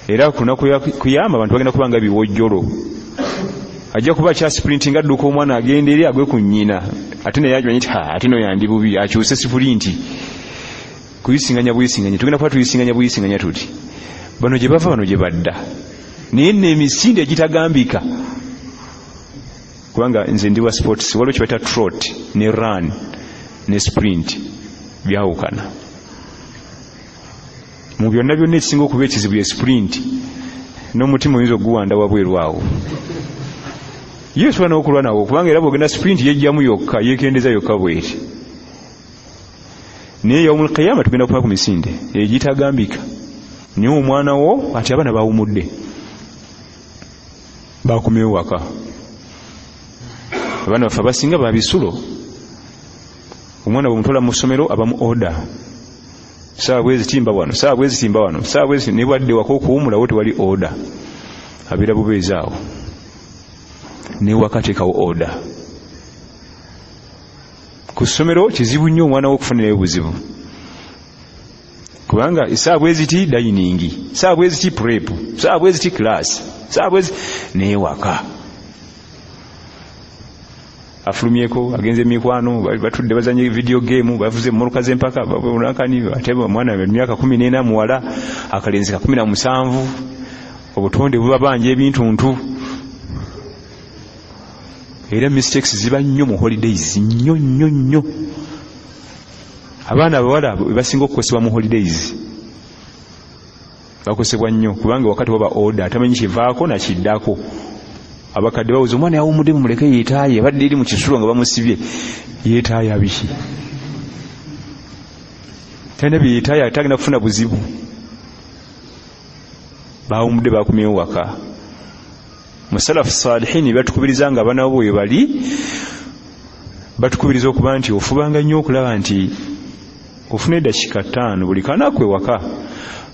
Era kunaku kuyamba abantu bagenda kuba nga biwojjolo, ajja kuba kyasiprinti nga adduka omwana agenda eri agwe ku nnyina, ate naye agimanyi nti ate no yandi bubi, akyuse sipulinti kuyisinganya buyisinganya. Tugenda kuba tuyisinganya buyisinganya tuti bano gye bava bano gye badda, naye nno emisinde egitagambika. Kubanga nze ndi wa sports, waliwo kye bayita trot ne run ne sprint, byawukana mu byonna byonna. Ekisinga okuba ekizibu ye sprint, n'omutima oyinza okuguwanda wabweru awo. Ye osobola n'okulwa nawo, kubanga era bwogenda sprint yejjamu yokka, yekendeza yokka bweti. Naye yaumul qiyama tugenda kuba ku misinde egitagambika. Naye omwana wo ati abaana bawumudde bakomyewo waka, abaana baffe abasinga babisulo. Omwana bwemutwala mu ssomero abamu order, saawa bwezi timba wano, saawa bwezi timba wano, saawa bwezi. Ne bwadde waka okuwumulawo tewali order, abeera bubeezi awo. Newaka teekawo order. Ku ssomero kizibu nnyo omwana wo okufunirayo buzibu, kubanga esaawa bweziti dining, saawa bweziti prep, saawa bweziti class, saawa bwezi. Newaka afulumyeko agenze emikwano, batudde bazanye video game, bavuze emmotoka z'empaka nakani. Ate omwana emyaka 14 muwala, akalenzi ka 17, obutonde buba banja ebintuntu. Era mistakes ziba nnyo mu holidays, nnyo nnyo nnyo. Abaana abawala basinga okukosebwa mu holidays, bakosebwa nnyo kubanga wakati waba order, atamanyi kivaako nakiddako. Abakadde bawuza omwana yawumudde, mumuleke yeetaaye, abadde eri mu kisulo nga bamusibye, yeetaaya biki? Talina byeyeetaaya, ate agenda kufuna buzibu. Bawumudde bakumyewo waka. Musalafu salihini batukubiriza nga abaana bo bwe bali, batukubiriza okuba nti ofubanga nnyo okulaba nti ofuna eddakiika 5 buli kanaku ewaka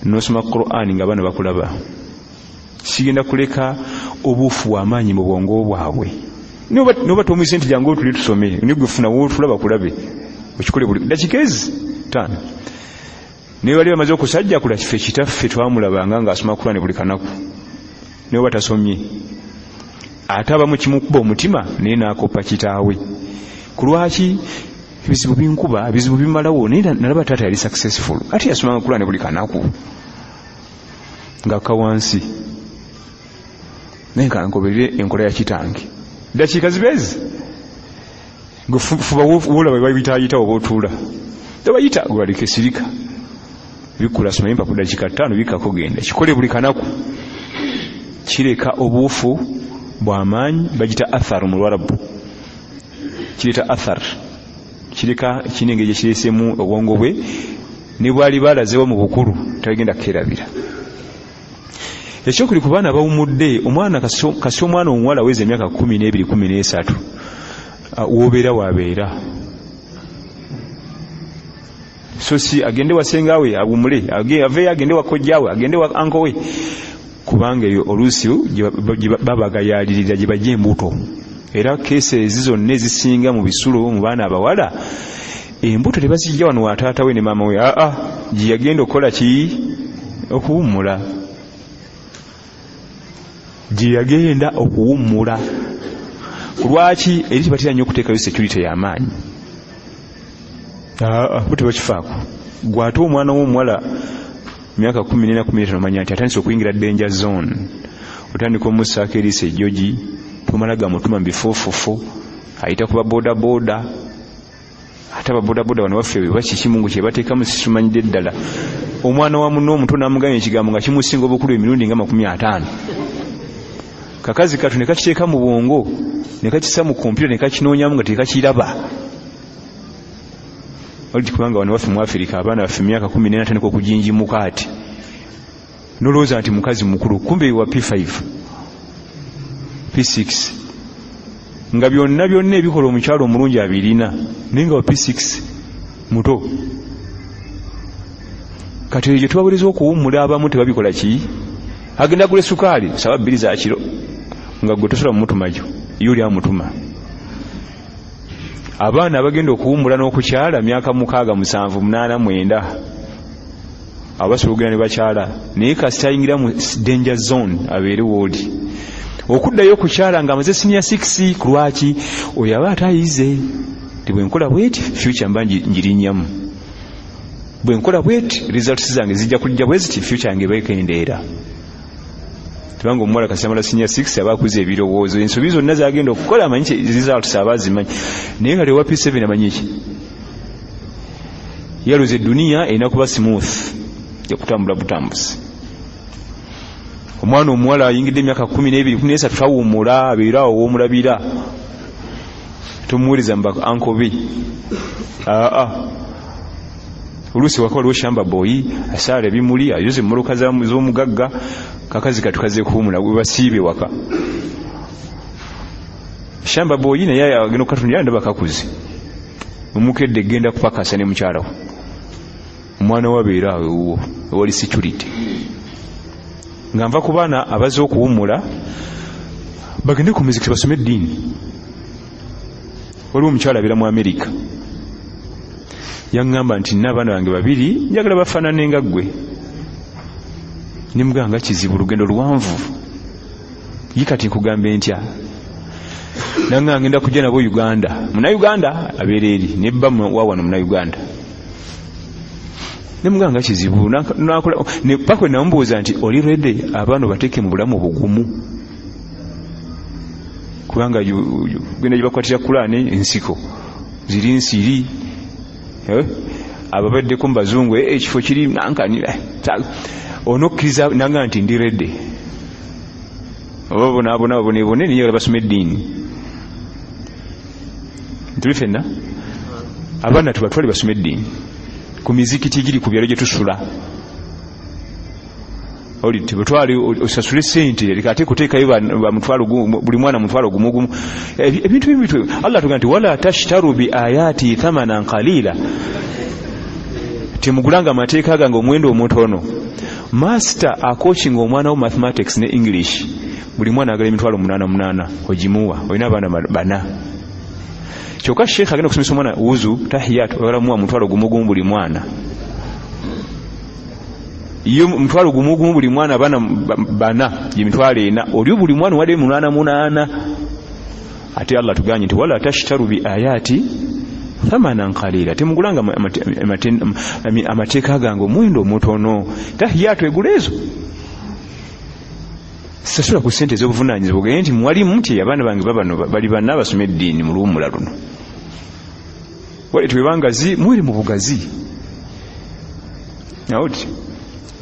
n'osoma Qur'ani nga abaana bakulaba. Kigenda kuleka obuufu bw'amaanyi mu bwongo bwabwe. Noba tomuyise nti jangu otuli tusome, naye gwe funa wootula bakulabe, okikole buli dakiika ezi 5. Naye bali bamaze okusajjakula, kife kitaffe twamulabanga ng'asoma Qur'ani buli kanaku, naye oba tasomye. Ate abamu kimukuba omutima naye n'akoppa kitaawe. Ku lwaki ebizibu binkuba, ebizibu bimalawo, naye nalaba taata yali successful, ate yasomanga Qur'ani buli kanaku ng'akka wansi, naye kangoberere enkola ya kitange. Dakiika zibeezi gwe fuba woolaba bayitayita oba otuula tebayita, gwe sirika bikula soma mpa ku dakiika 5 bikkako genda kikole buli kanaku. Kireka obuufu bw'amaanyi, bagita athar mu Lwarabu, kireeta athar, kireka kina engeri gyekireesemu obwongo bwe, ne bwali balazeewo mu bukulu tagenda kukerabira. Ekyokuli ku baana bawumudde, omwana kasi omwana omuwala aweza emyaka 12 13, wobeera wabeera, so si agende wasengawe awumule, aveeyo agende wa kojjaawe, agende wa anko we, kubanga eyo oluusi babagayaalirira gye bajja embuto. Era keesi ezi zonna ezisinga mu bisulo mu baana abawala, embuto tebazijja wano wa taata we ne maama we, aa gye yagenda okukola ki? Okuwummula. Gye yagenda okuwummula. Lwaki eri tebatera nnyo okuteekayo security y'amaanyi? Bo tebakifaako. Gwe ate omwana w'omuwala myaka 14 15 omanya nti atandise okuyingira danger zone, otandika omussaako eriiso ejjogi, tomala gamutuma mu bifuufufu, ayita ku baboodabooda. Ate ababoodabooda bano baffe bwe bakiki Mungu kye bateekamu situmanyidde ddala. Omwana wa munno omuto n'amugamba ekigambo nga kimusinga obukulu emirundi nga 50. Kakazi katu ne kakiteeka mu bwongo, ne kakissa mu kompyuta, ne kakinoonyamu nga tekakiraba. Olti kubanga wano waffe mu Afirika abaana baffe emyaka 14 atandika okujinjimuka ati nolowooza nti mukazi mukulu, kumbe wa P5 P6, nga byonna byonna ebikola omukyalo omulungi abirina, naye nga wa P6 muto. Kati eyo gye tubabuliza okuwummula, abamu tebabikola ki? Agenda agula esukaali saawa 2 za kiro nga gwe tosobola mumutumayo, ye oli amutuma. Abaana abagenda okuwummula n'okukyala myaka 6, 7, 8, 9 abasobola okugenda ne bakyala, naye kasita ayingira mu danger zone abeere wooli okuddayo okukyala ng'amaze senior 6. Ku lwaki? Oyo aba atayize nti bwe nkola bweti future mba njirinnyamu, bwe nkola bweti results zange zijja kujja bwe ziti, future yange bekendeera. Kubanga omuwala kasita amala senior 6 aba akuza ebirowoozo, ensobi zonna zagenda okukola amanyi, results aba azimanyi. Naye nga lewa P7 amanyi ki? Yaluza eduniya erina kuba smooth, yakutambula butambuzi. Omwana omuwala ayingidde emyaka 12, 13, tawummula, abeera awo w'omulabira, tomuweereza mu ankobe. Aa, oluusi waka waliwo shamba boy asaala ebimuli, ayoza emmoloka z'omugagga. Kakazi katukaze kuwumula, webasiibe waka shamba boy naye agenda okukatundira, ndaba kakuze omukedde egenda kupakasa ne mukyala we. Omwana we abeera awo ewuwo ewali security. Nga nva ku baana abazze okuwummula, bagende ku mizikiti basome eddiini. Waliwo omukyala abeera mu Amerika, yaŋŋamba nti nina abaana bange babiri, njagala bafaanane nga ggwe. Nemugamba nga kizibu, lugendo luwanvu, ye kati nkugambe ntya? Naŋŋamba ngenda kujja nabo Uganda. Munauganda abeera eri nebba wawano Munauganda. Nemugamba nga kizibu, paka we namubuuza nti oli ready abaana obateeke mu bulamu obugumu? Kubanga genda gyebakwatira Kulaane ensiko ziri nsiri, ababaddeko mu bazungu, ekifo kiri nankani onokkiriza? Nanga nti ndi ready, oba bonaabona babonebone, naye basoma eddiini. Tuli fenna abaana tubatwale basome eddiini ku mizikiti egiri ku byalo gye tusula. Oli tebutwale osasule sente, leka ate kuteekayo bamutwalo, buli mwana mutwalo gumu gumu. Ebintu bimu Allah tugamba nti wala tashtaru bi ayati thamanan qalila, temugulanga amateeka gange omuwendo omutono. Master acoachinga omwana wo mathematics ne English, buli mwana agala emitwalo 8 8, ogimuwa, olina abaana bana. Kyokka sheekh agenda okusomesa omwana wuzu, tahiyat, oyagala muwa mutwalo gumu gumu buli mwana. Iyo mutwalo gumu gumu buli mwana, abaana bana gyemitwalo 4, oli buli mwana wadde 8 8. Ate Allah tuganye nti wala tashtaru bi ayati thamanan qalila, temugulanga amateeka gange omuwendo omutono. Tahiyatu egula ezo, sasula ku sente ez'obuvunanyizibwa, ogende nti mwalimu nti abaana bange babano bali bana basome eddiini mu luwummula luno. Wale twebangazi mweri mu bugazi nawoti,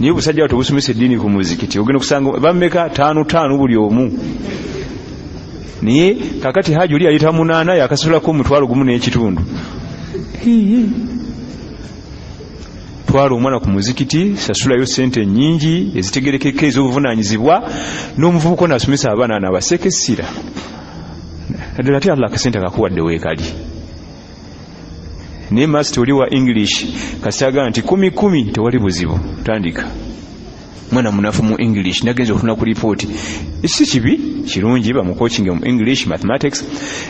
naye obusajja bwe tebusomesa eddiini ku muzikiti, ogenda okusanga bameka 5 5 buli omu. Naye kakati haji oli ayita 8 yakasulako omutwalo 1 n'ekitundu. Twala omwana ku muzikiti, sasulayo sente nnyingi ezitegerekeka ez'obuvunanyizibwa, n'omuvubuka ono asomesa abaana n'abaseeko essira naddala ate Allah akasente akakuwadde weekali. Naye masita oli wa English kasitaga nti 10 10 tewali buzibu, tandika. Mwana munafu mu English, nagenza okufuna ku ripooti, si kibi, kirungi bamucoachinge mu English, mathematics,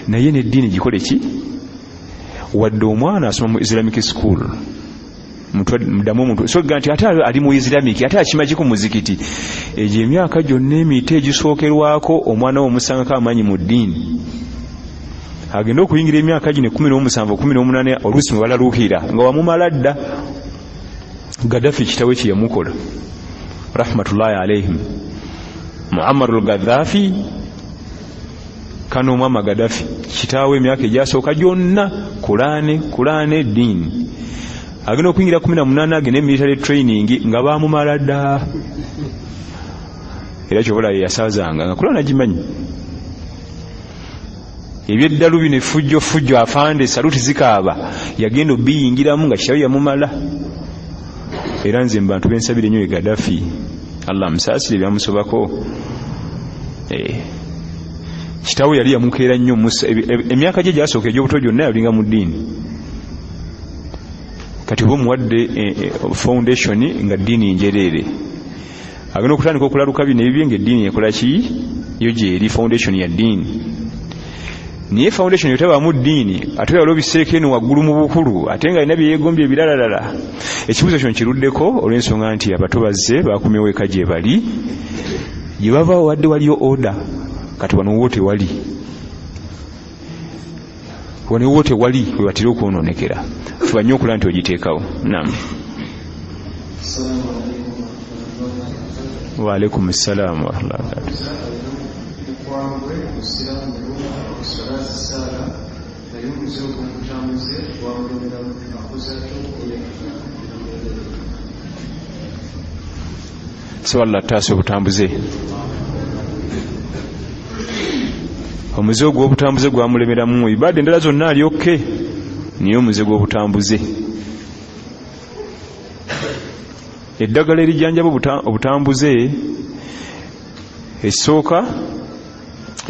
naye n'eddiini gikole ki? Wadde omwana asoma mu Islamic school, muddamu omuntu so ga nti ate ali mu Islamic, ate akimaki ku muzikiti. Egyo emyaka gyonna emito egisookerwako omwana we omusangako amaanyi mu ddiini, agenda okuyingira emyaka gino 17, 18, oluusi mwe balaluukirira nga wamumala dda. Gaddafi kitawe kye yamukola rahmatullahi alaihim, Muammar al-Gaddafi, kano omwama Gaddafi kitaawe emyaka egyasooka gyonna Kulaane Kulaane eddiini, agenda okuyingira 18 agende military training nga bamumala dda. Era kyobola ye yasaazanga nga Kulaane agimanyi. Ebyeddalu bino effujjo fujjo afande saluti zikaaba, yagenda obiyingiramu nga kitawe yamumala. Era nze mu bantu bensabira ennyo ye Gaddafi, Allah amusaasire ebyamusobako. Kitaawe yali yamukeera nnyo Musa, emyaka gye gyasooka egy'obuto gyonna yalinga mu ddiini. Kati oba omuwadde foundation nga ddiini njereere, agenda okutandika okulaluka bino ebibye nga eddiini ekola ki? Yo gyeri foundation ya ddiini. Naye foundation yotabamu ddiini, ate oyala obiseeko eno waggulu mu bukulu, ate nga alina byeyegombye ebiralalala. Ekibuuzo kyo nkiruddeko olw'ensonga nti abato bazze bakomyewo eka gye bali, gye bava wadde waliyo order, kati wano wo tewali, wano wo tewali we batera okwonoonekera. Fuba nnyo okulaba nti ogiteekawo. Naam. Wa alaikum assalam wa rahmatullahi wa barakatuh. Sewalla taasa obutambuze. Omuze ogw'obutambuze gwamulemeramu, ibadde endala zonna alyokke, naye omuze gw'obutambuze. Eddagala erijjanjaba obutambuze esooka,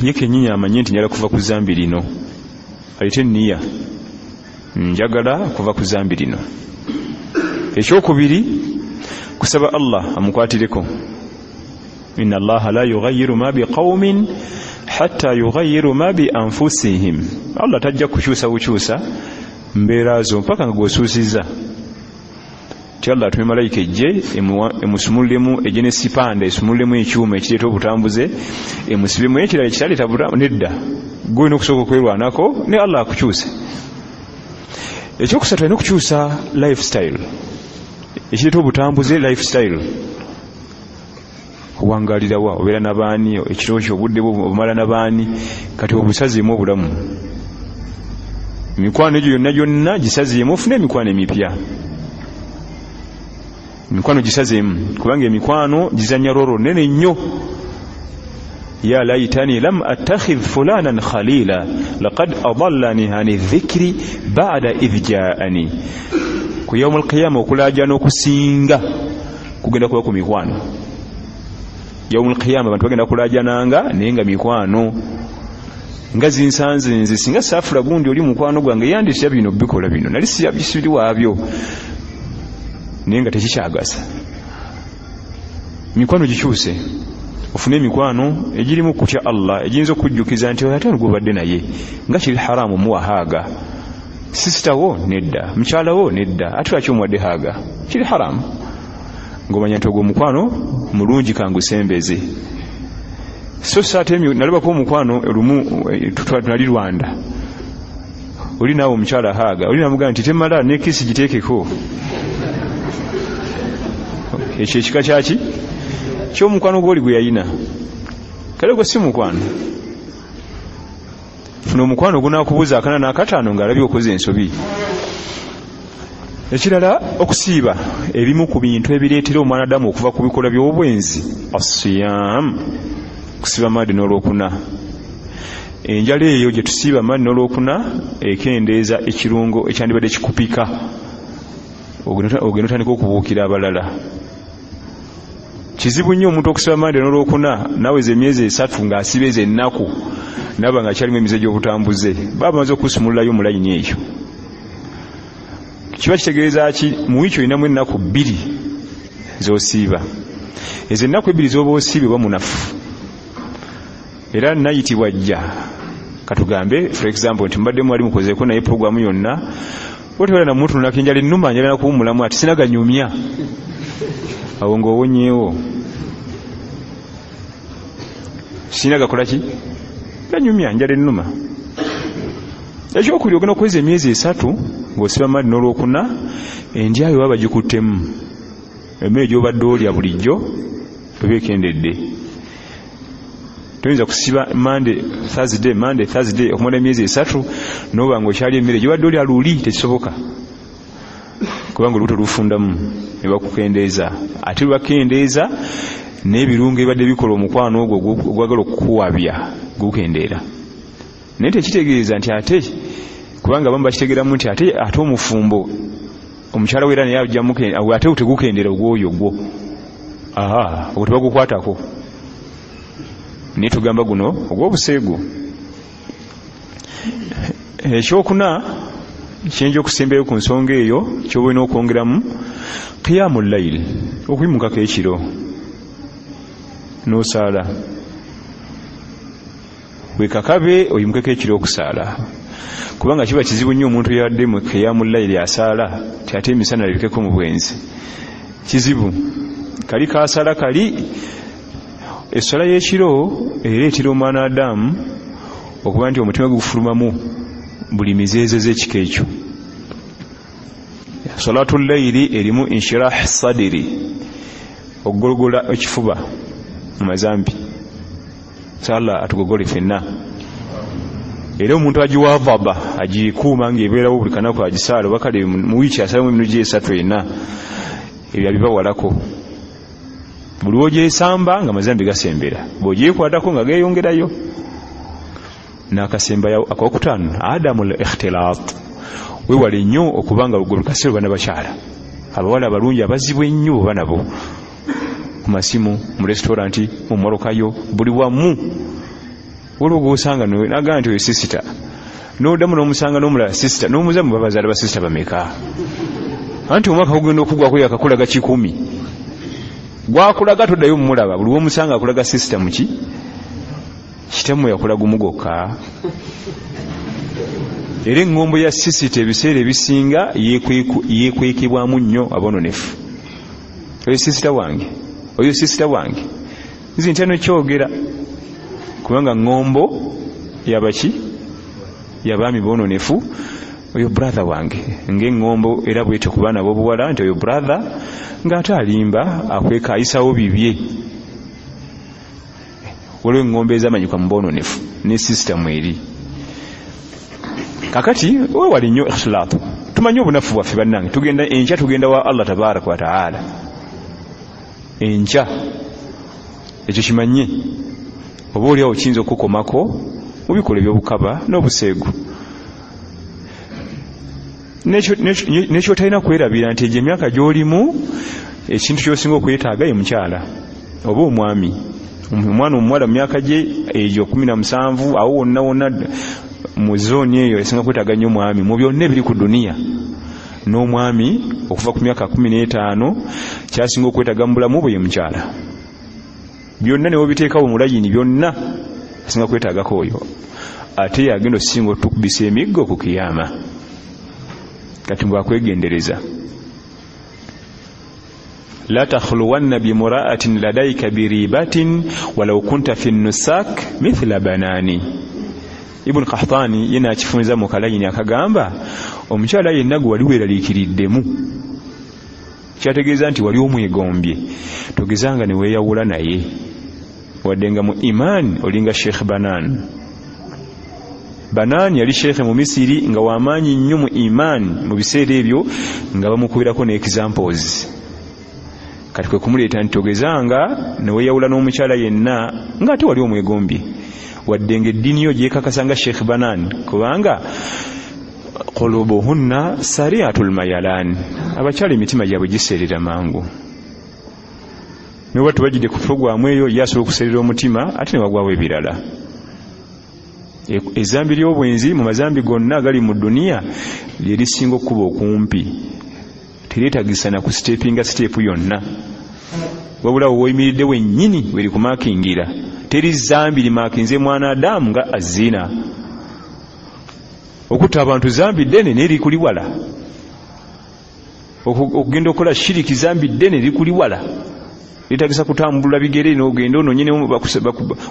ye kennyini amanye nti njagala kuva ku zambi lino, aleete enniya, njagala kuva ku zambi lino. Ekyokubiri, kusaba Allah amukwatireko. Inna Allaha la yughayyiru ma biqawmin hatta yughayyiru ma bi anfusihim. Allah tajja kukyusa bukyusa mbeera zo mpaka nga gw'osuusizza. Ti Allah atume malayika ejje emusumululemu, ejje ne sipanda esumululemu ekyuma ekireeta obutambuze, emusibemu ekirala ekitaleeta nedda. Gwe olina okusooka okwerwanako ne Allah akukyuse. Ekyokusatu, alina okukyusa lifestyle. Ekireeta obutambuze lifestyle. Owangalirawa, obeera nabaani, ekiro kyo obudde bwo obumala nabaani, kati obusazeemu obulamu. Emikwano egyo yonna gyonna gisazeemu, ofune emikwano emipya. Emikwano gisazeemu, kubanga emikwano gizannya rolo nene nnyo. Ya laitani lam attakhidh fulanan khalila laqad adallani ani dhikri ba'da idh ja'ani. Ku yawmul qiyama okulaajana okusinga kugenda kuba ku mikwano. Yawmul qiyama abantu bagenda kulaajananga naye nga mikwano. Nga zinsanze nze singa saafula gundi oli mukwano gwange yanditya bino bikola bino, nali siri waabyo, naye nga tekikyagasa. Mikwano gikyuse, ofune emikwano egirimu kutya Allah, egiyinza okujjukiza nti ate gw'obadde naye nga kiri haramu muwa haaga. Sisita wo nedda, mukyala wo nedda, ate lwaki omuwadde haaga? Kiri haramu. Ng'omanya nti ogwo omukwano mulungi kangusembeze. So saate nalabako omukwano lumu, nali Rwanda, oli naawe omukyala haaga, oli namugamba nti temala ne kisi giteekeko. Ekyo ekika kyaki ky'omukwano gw'oli gwe yayina, kale gwe si mukwano. Funa omukwano gunaakubuuza akana n'akataano ng'alabye okoze ensobi. Ekirala, okusiiba. Ebimu ku bintu ebireetera omwana Adamu okuva ku bikolwa by'obwenzi, asiyam, kusiba Mande n'olwokuna. Enjala eyo gye tusiiba Mande n'olwokuna ekendeeza ekirungo ekyandibadde kikupika, ogenda otandika okubuukira abalala. Kizibu nnyo omuntu okusiba Mande n'olwokuna naweza emyezi 3 ng'asiba ezo ennaku, naba nga akyalimu emize gy'obutambuze, baba bamaze okusumululayo mu layini eyo. Kiba kitegeeza ki? Mu wiiki olinamu ennaku 2 z'osiiba. Ezo ennaku 2 z'oba osiibye oba munafu. Era nayitibwa jja, katugambe for example nti mbadde mwali mukozeeko naye programu yonna, otewala namutunulako enjala ennuma, njagala kuwummulamu, ati sinaganyumya, awo ng'owonyeewo. Sinagakola ki? Ganyumya, njala ennuma. Ekyokubiri, ogenda okuweza emyezi 3 ng'osiba Mande n'olwokuna, endya yo baba bagikuttemu. Emmere gy'obadde olya bulijjo eba ekendedde. Toyinza kusiba Monday, Thursday, Monday, Thursday okumala emyezi 3 n'oba ng'okyali emmere gy'obadde olya luli, tekisoboka. Kubanga olubuto lufundamu ne bakukendeeza. Ate lwe bakendeeza n'ebirungo ebibadde bikola omukwano ogwo ogwagala okukuwabya gukendeera. Naye tekitegeeza nti ate, kubanga abamu bakitegeeramu nti ate omufumbo omukyala we era naye ajja ate tegukendera ogw'oyo gwo. Aha, ogwo tebagukwatako. Naye tugamba guno ogw'obuseegu. Ekyokuna kyenja okusembayo ku nsonga eyo ky'oba olina okwongeramu, qiyamu layl, okuyimukako ekiro n'osaala. Wekakabe oyimukeko ekiro okusaala, kubanga kiba kizibu nnyo omuntu eyabadde mu qiyamul layli asaala ti ate emisana alabikeko mu bwenzi. Kizibu. Kali kasaala kali esswala y'ekiro ereetera omwana Adamu okuba nti omutima gwe gufulumamu buli mizeezo z'ekika ekyo. Salatu layli erimu inshirah sadiri, okugologola ekifuba mu mazambi. Allah atugogole ffenna. Era omuntu agiwavaba agikuuma ng'ebeerawo buli kanaku agisaala, oba kale mu wiiki asalamu emirundi 3 4, ebyo abibawalako. Buli w'ogyesamba nga mazambi gasembera, bw'ogyekwatako nga geeyongerayo. N'akasembayo akokutaano, adamu l-ikhtilaat, weewale nnyo okubanga gwe buli kaseera oba n'abakyala abawala abalungi abazibu ennyo oba nabo ku masimu, mu restauranti, mu mmotokayo, buli wamu. Waliwo gw'osanga n'agamba nti oyo sisita, n'oddamu n'omusanga n'omulala sisita, n'omuza mu babazaala ba sisita bameka? Anti omwaka gugenda okugwako yakakulaga 1,000, gwakulaga toddayo mumulaba. Buli w'omusanga akulaga sisita muki kitammwe yakulaga omugokka. Era eŋŋombo ya sisita ebiseera ebisinga yeekwekebwamu nnyo aboononefu. Oyo sisita wange, oyo sisita wange, nze ntya nokyogera kubanga ŋŋombo yabaki yabaami boononefu. Oyo brother wange, ng'eŋŋombo era bwetyo ku baana b'obuwala nti oyo brother, ng'ate alimba akweka ayisawo bibye. Waliwo eŋŋombo ezamanyikwa mu boononefu ne sisita mweri. Kakati weewale nnyo ikhtilaatu. Tumanyi obunafu bwaffe bannange, tugenda enkya, tugenda wa Allah tabaraka wa taala enkya, ekyo kimanye. Oba oliawo kiyinza okukomako mu bikolwa eby'obukaba n'obuseegu. Nekyotalina kwerabira nti egyo emyaka gy'olimu ekintu ky'osinga okwetaaga ye mukyala oba omwami. Omwana omuwala mu myaka gye egyo 17 awo wonna wonna mu zooni eyo esinga kwetaaga nnyo omwami mu byonna ebiri ku duniya. N'omwami okuva ku myaka 15 kyasinga okwetaaga mu bulamu bwe ye mukyala. Byonna ne wobiteekawo mu layini byonna asinga kwetaagako oyo, ate yagenda osinga otukubisa emiggo ku kiyama. Kati mbwakwegendereza, la takhluwanna bimura'atin ladaika biribatin walau kunta fi nusak mithla banani. Ibn Qahtani ye n'akifunza mu kalayini akagamba omukyala yenna gwe wali weeraliikiriddemu, kyategeeza nti wali omwegombye, togezanga ne weeyawula naye, wadde nga mu imaani olinga Sheikh Banan. Banan yali sheikh mu Misiri nga wamaanyi nnyo mu imaani mu biseera ebyo, nga bamukubirako ne examples. Kati kwe kumuleeta nti togezanga ne weeyawula n'omukyala yenna ng'ate wali omwegombye, wadde ng'eddiini yo gyekakasa nga Sheikh Banan, kubanga qulubuhunna sariatul mayalan, abakyala emitima gyabwe giseerera mangu. Noba tubajjidde ku puroguramu eyo, ye asobola okuseerera omutima ate ne wagwawo ebirala. Ezambi ly'obwenzi mu mazambi gonna agali mu duniya lye lisinga okuba okumpi, teryetagisa na kusitepinga siteepu yonna, wabula woyimiridde wennyini weri kumakingira. Teri zambi limakinze mwana Adamu nga azina. Okutta abantu zambi ddene naye likuli wala, okugenda okukola shiriki zambi ddene likuli wala, lyetagisa kutambula bigere n'ogenda onoonye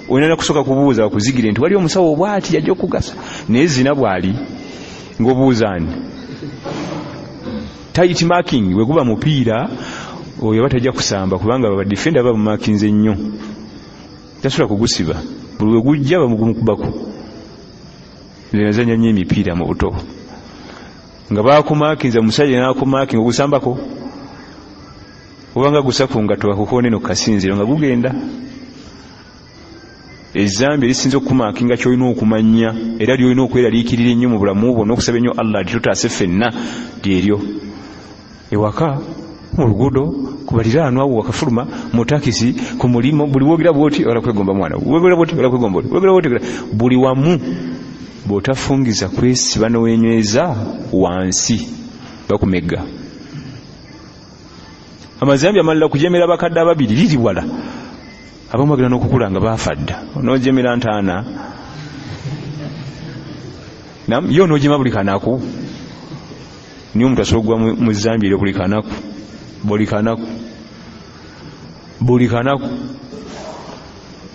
olina kusooka kubuuza bakuzigire nti wali omusawo bw'ati yajja okugasa, naye zina bw'ali ng'obuuza ani. Tight marking bwe guba mupiira oyo aba tajja kusamba, kubanga badifenda baba bamumakinze nnyo, tasobola kugusiba, buli we gujja bamugumukubako. Nze nazannya nnyo emipiira mu buto, nga bakumakinza omusajja n'akumakinga ogusambako, obanga gusa ku ngatto bakukoone no kasinziro nga gugenda. Ezambi erisinza okukumakinga ky'olina okumanya era ly'olina okweraliikirira ennyo mu bulamu bwo n'okusaba ennyo Allah alitutaase ffenna, lyeryo ewaka, mu luguudo, ku baliraanwa, awo wakafuluma, mu takisi, ku mulimu, buli woogira bw'oti oyagala kwegomba mwana, woogira bw'oti oyagala kwegomba oli, woogira bw'oti, buli wamu. Bw'otafungiza kwesiba n'owenyweza wansi bakumegga. Amazambi amalala kujemera abakadde ababiri liri wala, abamu bagenda n'okukula nga baafa dda, n'ojemera ntaana. Nam yo n'ogima buli kanaku. Niyo omuntu asobola okugwa mu zambi eryo buli kanaku. Buli kanaku. Buli kanaku.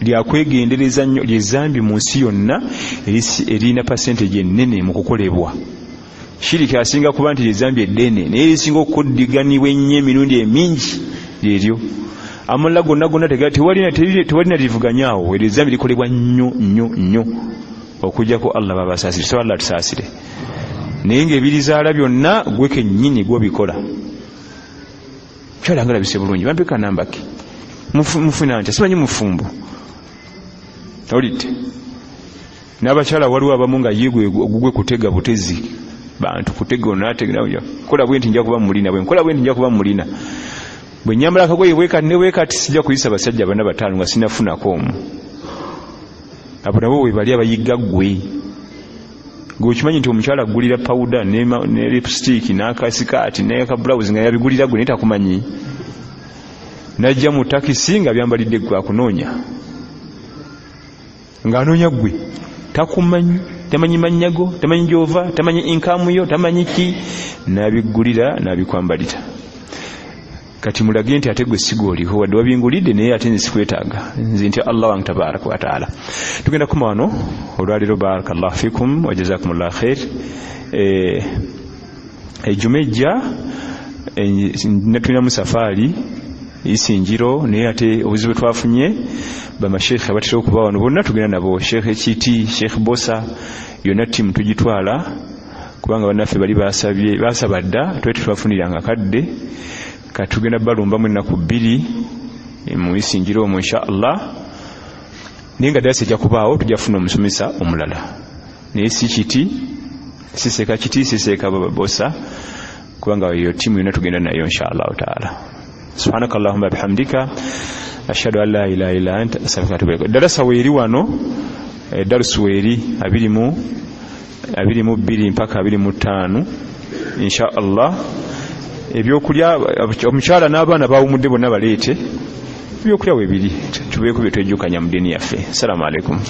Lyakwegendereza nnyo lyezambi mu nsi yonna erina percentage ennene mu kukolebwa. Shiriki asinga kuba nti lyezambi eddene naye erisinga okuddiganibwa ennyo emirundi emingi lyeryo. Amalala gonna gonna tewalina livuganyaawo, eryo ezambi likolebwa nnyo nnyo nnyo okujjako Allah babasaasire. Tusaba Allah tusaasire. Naye ng'ebirizaala byonna gwe kennyini gw'obikola. Mukyala ngalabise bulungi, bampe kanamba ke. Mufuna nti simanyi mufumbo. Olidde. N'abakyala waliwo abamu nga ye gwe kutega butezi. Bantu kutega onaategera. Nkola bwe nti nja kuba mulina, bwe nkola bwe nti nja kuba mulina. Bwe nnyambala akagoye bwe kati ne bwe kati sijja kuyisa basajja bana bataano nga sinafunako omu. Abo nabo bwe bali abayigga ggwe. Gwe okimanyi nti omukyala agulira powder ne lipstick n'akasikaati n'akabulawuzi nga yabigulira ggwe naye takumanyi. N'ajja mu takisi nga byambalidde ggwe akunoonya. Ng'anoonya ggwe. Takumanyi, tamanyi mannya go, tamanyi gy'ova, tamanyi inkamu yo, tamanyi ki. N'abigulira n'abikwambalira. Kati mulage nti ate gwe sigooliho wadde wabingulidde naye ate nze sikwetaaga. Nze nti Allah wange tabaraka wa taala. Tugenda kukoma wano olwaleero. Barakallahu fikum wa jazakumullahu khair. Ejjuma ejja tulinamu safaari Isinjiro, naye ate obuzibu twafunye bamashekhe abatera okuba wano bonna tugenda nabo, Sheikh Kiti, Sheikh Bosa, yonna ttiimu tugitwala kubanga bannaffe bali basabye basaba dda twali tetwafuniranga kadde. Kati tugenda balumbamu ennaku 2 mu Isinjiro omwo insha Allah. Naye nga ddala ejja kubaawo tujja kufuna omusomesa omulala, naye si Kiti, si Seeka Kiti, si Seeka Bosa, kubanga eyo ttiimu yonna tugenda nayo insha Allahu taala. Subhanaka Allahumma bihamdika ashhadu an la ilaha illa anta astaghfiruka wa atubu ilaik. Darasa weeri wano, darusu weeri 22 mpaka 25 insha Allah. Ebyokulya omukyala n'abaana bawumudde bonna baleete ebyokulya weebiri, tubeeko bye twejjukanya mu ddiini yaffe. Assalamu alaikum.